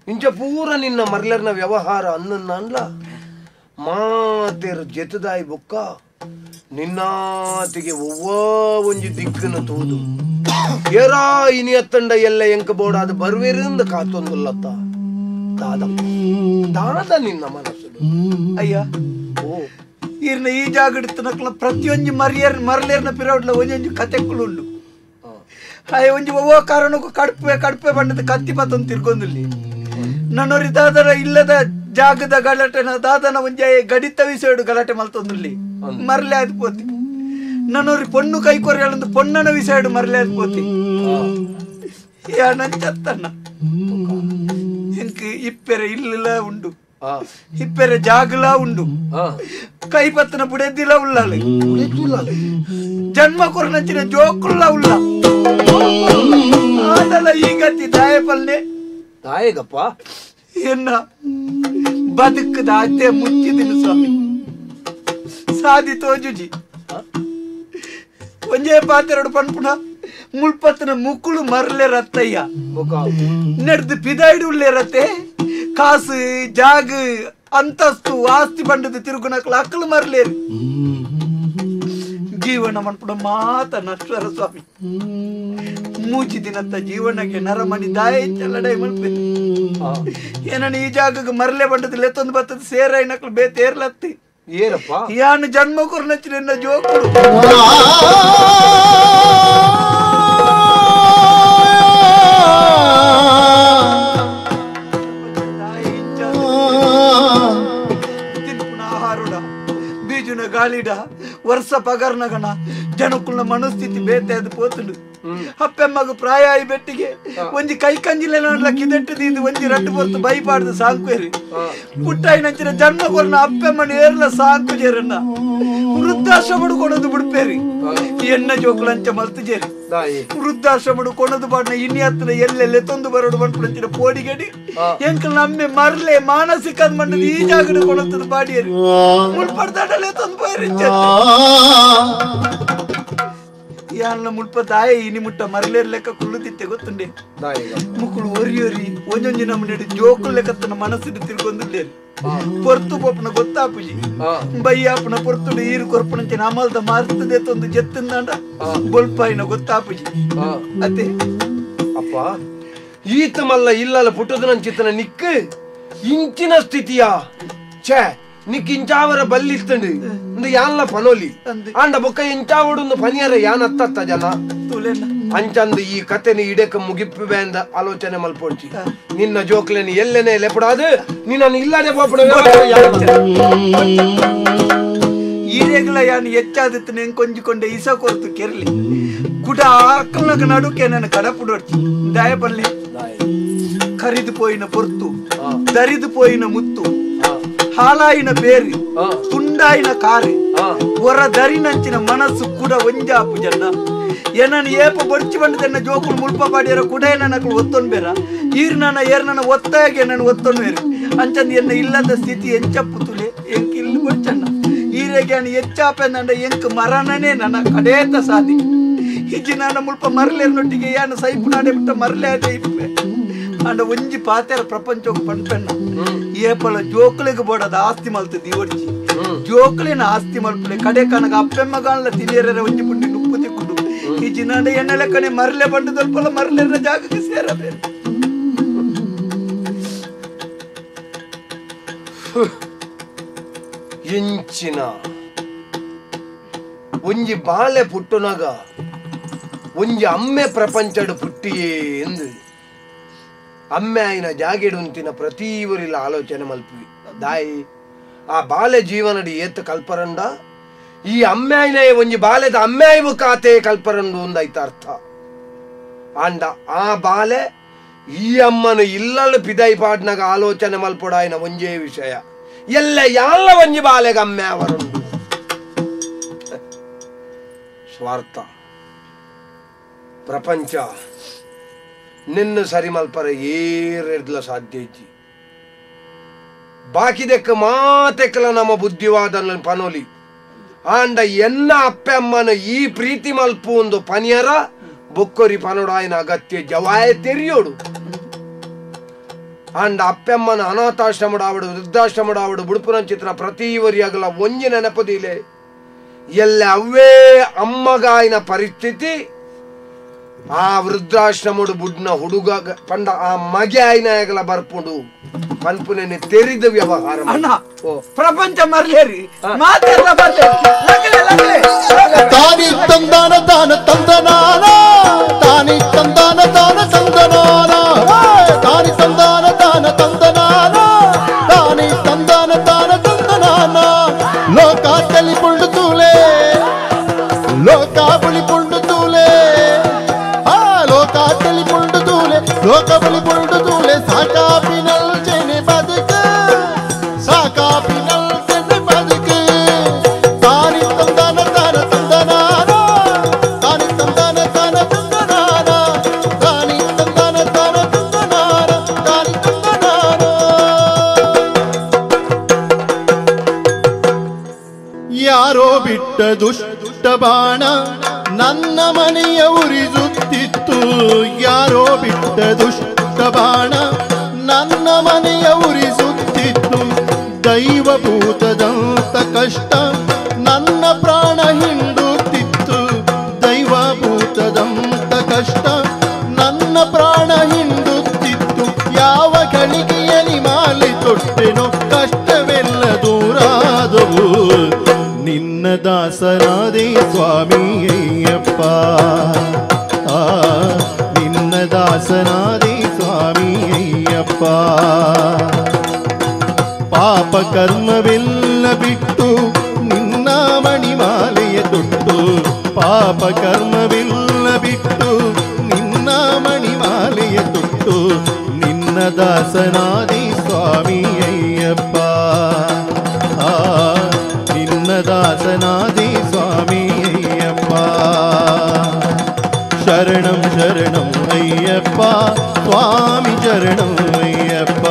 ಇಂಚ ಪೂರ ನಿನ್ನ ಮರ್ಲೆರ್ನ ವ್ಯವಹಾರ ಅನ್ನನ್ನ ಅನ್ಲ ಮಾತೇರು ಜೆತದಾಯಿ ಬೊಕ್ಕ ನಿನ್ನಾತಿಗೆ ಒವ್ವ ಒಂಜಿ ದಿಕ್ಕನ್ನು ತೋದು ಏರಾ ಇನಿ ಅತ್ತಂಡ ಎಲ್ಲ ಎಂಕ ಬೋಡ ಅದು ಬರುವೆರಿಂದ ಕಾತೊಂದುಲ್ಲತ್ತ ದಾದ ದಾದ ನಿನ್ನ ಮನಸ್ಸು ಅಯ್ಯ ಓ ಈರ್ನ ಈ ಜಾಗಡಿತ್ತನಕ್ಲ ಪ್ರತಿಯೊಂಜಿ ಮರಿಯರ್ ಮರಲೇರ್ನ ಪಿರೌಡ್ಲ ಒಂಜೊಂಜಿ ಕತೆಕ್ಕುಳುಂಡು ಅಯ್ಯ ಒಂಜಿ ಒವ್ವ ಕಾರಣಕ್ಕೂ ಕಡ್ಪೆ ಕಡ್ಪೆ ಬಣ್ಣದ ಕತ್ತಿ ಪತ್ತೊಂದು ತಿರ್ಗೊಂದಿಲ್ಲಿ ನನ್ನೊರಿ ದಾದನ ಇಲ್ಲದ ಜಾಗದ ಗಲಾಟೆನ ದಾದನ ಒಂಜಿ ಗಡಿತ ವಿಷಯಡು ಗಲಾಟೆ ಮಲ್ತೊಂದುಲ್ಲಿ ಮರಲೆ ಆದ್ ಪೋತಿ ನನ್ನೊರಿ ಪೊಣ್ಣು ಕೈ ಕೊರೆಯಳೊಂದು ಪೊಣ್ಣನ ವಿಷಯಡು ಮರಲೆ ಆದ್ ಪೋತಿ ನಂಚತ್ತಣ್ಣ ಇಂಕ್ ಇಪ್ಪೆರೆ ಇಲ್ಲಿಲ್ಲ ಉಂಡು ಇಪ್ಪೆರೆ ಜಾಗಲ ಉಂಡು ಕೈ ಪತ್ತನ ಬುಡೆದಿಲ್ಲ ಉಳ್ಳಾಳು ಜನ್ಮ ಕೊರನಂಚಿನ ಜೋಕುಲ್ಲ ಉಳ್ಳ ಆದಲ್ಲ ಈ ಗತಿ ದಾಯಪಲ್ನೆ ದಾಯಗಪ್ಪ ಎನ್ನ ಬದುಕದ ಅದೇ ಮುಚ್ಚಿದಿನ ಸ್ವಾಮಿ ಸಾದಿ ತೋಜುಜಿ ಒಂಜೇ ಪಾತೆರಡು ಪನ್ಪುಣ ಮುಳ್ಪತ್ತನ ಮುಕ್ಕುಳು ಮರಲೆ ರತ್ತಯ್ಯ ನಡೆದು ಪಿದಾಯ್ಡು ಉಳ್ಳೆ ರತ್ತೆ ಕಾಸು ಜಾಗ ಅಂತಸ್ತು ಆಸ್ತಿ ಬಂಡದ ತಿರುಗುನಕ್ಲ ಅಕ್ಕಲು ಮರಲೇರು ಜೀವನ ಮನ್ಪುಣ ಮಾತ ನಶ್ವರ ಸ್ವಾಮಿ ಮೂಚಿ ದಿನತ್ತ ಜೀವನಕ್ಕೆ ನರಮಣಿ ದಾಯ ಲಡಾಯಿ ಮಲ್ಪೆ ಏನನ್ನ ಈ ಜಾಗಕ್ಕೆ ಮರಲೆ ಬಂಡದ ಲೆತ್ತೊಂದು ಬತ್ತದ ಸೇರ ನಕ್ಲು ಬೇತೇರ್ಲತ್ತಿ ಏನಪ್ಪ ಯಾನು ಜನ್ಮ ಕೊರ್ನಚ್ಚಿನ ಜೋಕುಡು ತಿನ್ಪುನ ಆಹಾರುಡ ಬೀಜುನ ಗಾಳಿಡ ವರ್ಷ ಪಗರ್ನಗಣ ಜನಕುಲ್ನ ಮನಸ್ಥಿತಿ ಬೇತೆ ಅದು ಪೋತುಂಡು ಅಪ್ಪೆಮ್ಮಗ ಪ್ರಾಯ ಆಯಿ ಬೆಟ್ಟಿಗೆ ಒಂಜಿ ಕೈ ಕಂಜಿಲೆಲ್ಲ ಕಿದೆಟ್ಟದು ಇದು ಒಂಜಿ ರಡ್ಡು ಪೊರ್ತು ಬೈಪಾಡ್ದು ಸಾಂಕುವೇರಿ ಪುಟ್ಟಾಯಿನಂಚಿನ ಜನ್ಮ ಕೊರ್ನ ಅಪ್ಪೆಮ್ಮನ ಏರ್ಲ ಸಾಂಕು ಜೇರನ್ನ ವೃದ್ಧಾಶ್ರಮಡು ಕೊಡೋದು ಬಿಡ್ಪೇರಿ ಎಣ್ಣ ಜೋಕುಲಂಚ ಮಲ್ತು ಜೇರಿ ವೃದ್ಧಾಶ್ರಮಡು ಕೊಣದು ಬಾಡ್ನ ಇನ್ನಿ ಹತ್ತಿರ ಎಲ್ಲೆಲ್ಲೆ ತೊಂದು ಬರೋಡು ಬಂಡ್ಪುಲಂಚಿನ ಪೋಡಿಗಡಿ ಎಂಕಲ್ ನಮ್ಮೆ ಮರ್ಲೆ ಮಾನಸಿಕ ಮಂಡದ ಈ ಜಾಗಡು ಕೊಣತದ ಬಾಡಿಯರಿ ಮುಳ್ಪಡ್ದಾಡಲೆ ತೊಂದು ಪೋಯರಿ. ಯಾನ್ಲ ಮುಲ್ಪ ದಾಯ ಇನಿ ಮುಟ್ಟ ಮರಲೇರ್ ಲೆಕ್ಕ ಕುಳ್ಳುದಿತ್ತೆ ಗೊತ್ತುಂಡೆ ಮುಕ್ಕುಳು ಒರಿಯೊರಿ ಒಂಜೊಂಜಿ ನಮ್ಮನೆಡು ಜೋಕುಲ್ ಲೆಕ್ಕತ್ತನ ಮನಸ್ಸಿನ ತಿರ್ಗೊಂದುಲ್ಲೇರು ಪೊರ್ತು ಪೋಪನ ಗೊತ್ತಾಪುಜಿ ಬಯ್ಯಾಪನ ಪೊರ್ತುಡು ಈರು ಕೊರ್ಪನಂಚಿನ ಅಮಲ್ದ ಮಾರ್ತದೆ ತೊಂದು ಜೆತ್ತಂದಾಂಡ ಬೊಲ್ಪಾಯಿನ ಗೊತ್ತಾಪುಜಿ ಅದೇ ಅಪ್ಪ ಈತ ಮಲ್ಲ ಇಲ್ಲಲ್ಲ ಪುಟ್ಟದನಂಚಿತನ ನಿಕ್ ಇಂಚಿನ ಸ್ಥಿತಿಯ ಛೇ ನಿಕ್ ಇಂಚಾವರ ಬಲ್ಲಿತ್ತಂಡು ಇಂದು ಯಾನ್ಲ ಪನೋಲಿ ಆಂಡ ಬೊಕ್ಕ ಇಂಚಾವಡು ಪನಿಯರ ಯಾನ್ ಅತ್ತತ್ತ ಜನ ಅಂಚಂದು ಈ ಕತೆನ ಇಡಕ ಮುಗಿಪ್ಪೆ ಅಂದ ಆಲೋಚನೆ ಮಲ್ಪೊಡ್ಚಿ ನಿನ್ನ ಜೋಕ್ಲೆನ ಎಲ್ಲೆನೆ ಲೆಪಡಾದು ನಿನ್ನ ಇಲ್ಲದೆ ಪೋಪಡ ಈರೆಗ್ಲ ಯಾನ್ ಹೆಚ್ಚಾದಿತ್ತು ನೆಂಕೊಂಜಿಕೊಂಡೆ ಇಸ ಕೊರ್ತು ಕೆರ್ಲಿ ಕುಡ ಅಕ್ಕನಕ ನಡುಕೆ ನನ್ನ ಕಡಪುಡೊಡ್ಚಿ ದಾಯ ಪಲ್ಲೆ ಕರಿದು ಪೋಯಿನ ಪೊರ್ತು ದರಿದು ಪೋಯಿನ ಮುತ್ತು ಹಾಲಾಯಿನ ಬೇರಿ ತುಂಡಾಯಿನ ಕಾರಿ ಹೊರ ದರಿನಂಚಿನ ಮನಸ್ಸು ಕೂಡ ಒಂಜಾಪು ಜನ ಏನನ್ನು ಏಪ ಬೊಡ್ಚಿ ಬಂಡದನ್ನ ಜೋಕುಳು ಮುಲ್ಪ ಪಾಡಿಯರ ಕೂಡ ಏನನ್ನಕಳು ಒತ್ತೊನ್ ಬೇರ ಈರ್ನನ ಏರ್ನನ ಒತ್ತಾಗೆ ನನ್ನ ಒತ್ತೊನ್ ಬೇರೆ ಅಂಚಂದು ಎನ್ನ ಇಲ್ಲದ ಸ್ಥಿತಿ ಎಂಚಪ್ಪು ತುಲೆ ಎಂಕ್ ಇಲ್ಲಿ ಬೊಡ್ಚಣ್ಣ ಈರೆಗೆ ಅಣ್ಣ ಹೆಚ್ಚಾಪೆಂದಂಡ ಎಂಕ್ ಮರಣನೇ ನನ್ನ ಕಡೇತ ಸಾಧಿ ಇಜ್ಜಿ ನಾನು ಮುಲ್ಪ ಮರಲೇರ್ನೊಟ್ಟಿಗೆ ಯಾನ ಸೈಪು ನಾಡೆ ಬಿಟ್ಟ ಮರಲೇ ಅದೇ ಇಪ್ಪೆ ಅಂಡ ಒಂಜಿ ಪಾತೆರ ಪ್ರಪಂಚಕ್ಕೆ ಪಣ್ಪೆಣ್ಣ ಏಪಲ ಜೋಕುಲಿಗೆ ಬೋಡದ ಆಸ್ತಿ ಮಲ್ತು ದಿವಡ್ಚಿ ಜೋಕುಲಿನ ಆಸ್ತಿ ಮಲ್ಪಲೆ ಕಡೆ ಕನಗ ಅಪ್ಪೆಮ್ಮಗಾನ್ಲ ತಿನಿಯರ ಒಂಜಿ ಪುಂಡಿ ನುಪ್ಪು ತಿಕ್ಕುಡು ಈ ಜಿನಾಂಡ ಎಣ್ಣೆ ಕಣೆ ಮರಲೆ ಬಂಡು ದೊಲ್ಪಲ ಮರಲೆರ ಜಾಗಕ್ಕೆ ಸೇರಬೇಕು. ಇಂಚಿನ ಒಂಜಿ ಬಾಲೆ ಪುಟ್ಟುನಾಗ ಒಂಜಿ ಅಮ್ಮೆ ಪ್ರಪಂಚಡು ಪುಟ್ಟಿಯೇ ಎಂದು ಅಮ್ಮೆ ಆಯಿನ ಜಾಗೆಡುಂತಿನ ಪ್ರತಿ ಊರಿಲ್ಲ ಆಲೋಚನೆ ಮಲ್ಪಿ ದಾಯಿ ಆ ಬಾಲೆ ಜೀವನಡಿ ಏತ್ ಕಲ್ಪರಂಡ ಈ ಅಮ್ಮೆ ಆಯಿನ ಒಂಜಿ ಬಾಲೆದ ಅಮ್ಮೆ ಆಯ್ವು ಕಾತೆ ಕಲ್ಪರಂಡು ಒಂದಾಯ್ತ ಅರ್ಥ. ಆಂಡ ಆ ಬಾಲೆ ಈ ಅಮ್ಮನ ಇಲ್ಲಲು ಪಿದೈ ಪಾಡ್ನಾಗ ಆಲೋಚನೆ ಮಲ್ಪೊಡಾಯಿನ ಒಂಜೇ ವಿಷಯ ಎಲ್ಲ ಯಾಲ್ಲ ಒಂಜಿ ಬಾಲೆಗೆ ಅಮ್ಮೆ ಅವರುಂಡು. ಸ್ವಾರ್ಥ ಪ್ರಪಂಚ ನಿನ್ನ ಸರಿ ಮಲ್ಪರ ಏರೆಡ್ಲ ಸಾಧ್ಯ ಇಜ್ಜಿ ಬಾಕಿದೆಕ್ಕ ಮಾತೆಕ್ಕಲ ನಮ್ಮ ಬುದ್ಧಿವಾದ ಪನೋಲಿ ಆಂಡ ಎನ್ನ ಅಪ್ಪೆ ಅಮ್ಮನ ಈ ಪ್ರೀತಿ ಮಲ್ಪು ಒಂದು ಪನಿಯರ ಬೊಕ್ಕೊರಿ ಪನೋಡಾಯನ ಅಗತ್ಯ ಜವಾಯ ತೆರಿಯೋಡು. ಆಂಡ ಅಪ್ಪೆಮ್ಮನ ಅನಾಥಾಶ್ರಮಡಾವಡು ವೃದ್ಧಾಶ್ರಮಡಾವಡು ಬುಡುಪುನಂಚಿತ್ರ ಪ್ರತಿ ವರಿಯಾಗಲ ಒಂಜಿ ನೆನಪದಿಲೆ ಎಲ್ಲ ಅವೇ ಅಮ್ಮಗಾಯಿನ ಪರಿಸ್ಥಿತಿ ಆ ವೃದ್ಧಾಶ್ರಮಡು ಬುಡ್ನ ಹುಡುಗ ಪಂಡ ಆ ಮಗೆ ಆಯ್ನ ಬರ್ಪುಂಡು ಪನ್ಪುನೆ ತೆರಿದ ವ್ಯವಹಾರ ಪ್ರಪಂಚ ಮರ್ಲೇರಿ ಮಾತೆಲ್ಲ ಬರ್ಲೇರಿ. ತಾನಿ ತಂದಾನ ತಾನ ತಂದನಾನ ತಾನಿ ತಂದಾನ ತಾನ ತಂದನಾನ ತಾನಿ ತಂದಾನ ತಾನ ತಂದನಾನ ತಾನಿ ತಂದಾನ ತಾನ ತಂದನಾನ ಲೋಕ ತಲಿ ಪುಂಡು ತೂಲೆ ಲೋಕ ಬಳಿ ಪುಂಡು ತೂಲೆ ಆ ಲೋಕ ತಲಿ ಪುಂಡು ತೂಲೆ ಲೋಕ ಬಳಿ ಪುಂಡು ತೂಲೆ ಸಾಕಾಪಿನಲ್ ಚೆನೆ ಬದುಕ ಸಾಕಾಪಿನಲ್ ಚೆನೆ ಬದುಕ ತಾನಿ ತಂದಾನ ತಾನ ತಂದನಾನ ತಾನಿ ತಂದಾನ ತಾನ ತಂದನಾನ ತಾನಿ ತಂದಾನ ತಾನ ತಂದನಾನ ತಾನಿ ತಂದನಾನ. ಯಾರೋ ಬಿಟ್ಟ ದುಷ್ಟ ಬಾಣ ನನ್ನ ಮನೆಯ ಉರಿಸುತ್ತಿತ್ತು ಯಾರೋ ಬಿಟ್ಟ ದುಷ್ಟ ಬಾಣ ನನ್ನ ಮನೆಯ ಉರಿಸುತ್ತಿತ್ತು ದೈವಭೂತದಂತ ಕಷ್ಟ ನನ್ನ ಪ್ರಾಣ ಹಿಂಡುತ್ತಿತ್ತು ದೈವಭೂತದಂತ ಕಷ್ಟ ನನ್ನ ಪ್ರಾಣ ಹಿಂಡುತ್ತಿತ್ತು ಯಾವ ಗಳಿಗೆಯಲ್ಲಿ ಮಾಲೆ ತೊಟ್ಟೆನೋ ಕಷ್ಟವೆಲ್ಲ ದೂರಾದವು ನಿನ್ನ ದಾಸನಾದೆ ಸ್ವಾಮಿ ಅಯ್ಯಪ್ಪ ಆ ನಿನ್ನ ದಾಸನಾದೆ ಸ್ವಾಮಿ ಅಯ್ಯಪ್ಪ ಪಾಪ ಕರ್ಮವೆಲ್ಲ ಬಿಟ್ಟು ನಿನ್ನ ಮಣಿಮಾಲೆಯ ತೊಟ್ಟು ಪಾಪ ಕರ್ಮವೆಲ್ಲ ಬಿಟ್ಟು ನಿನ್ನ ಮಣಿಮಾಲೆಯ ತೊಟ್ಟು ನಿನ್ನ ದಾಸನಾದೆ ಸ್ವಾಮಿ ಅಯ್ಯಪ್ಪ ಆ ನಿನ್ನ ದಾಸನಾದೆ ಸ್ವಾಮಿ ಅಯ್ಯಪ್ಪ. ಶರಣಂ ಶರಣಂ ಅಯ್ಯಪ್ಪ ಸ್ವಾಮಿ ಶರಣಂ ಅಯ್ಯಪ್ಪ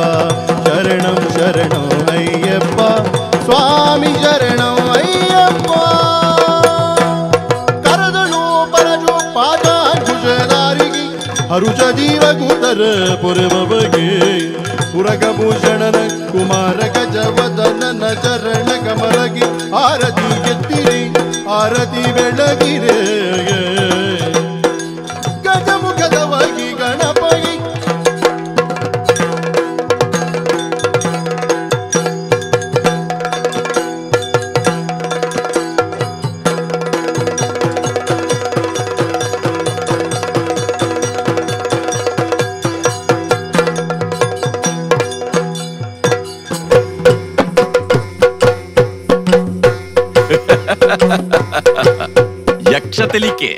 ಶರಣಂ ಶರಣಂ ಅಯ್ಯಪ್ಪ ಸ್ವಾಮಿ ಶರಣಂ ಅಯ್ಯಪ್ಪ. ಕರೆದಳು ಪರಜು ಅರುಜದಿ ರಘುತರ ಪುರವಗೆ ಪುರಗಭೂಷಣನ ಕುಮಾರ ಗಜವದನನ ಚರಣ ಕಮಲಗಿ ಆರತಿ ಎತ್ತಿರಿ ಆರತಿ ಬೆಳಗಿರೆ ಗಜಮುಖದವಾಗಿ ಗಣಪಗಿ ಯಕ್ಷ ತೆಲಿಕೆ.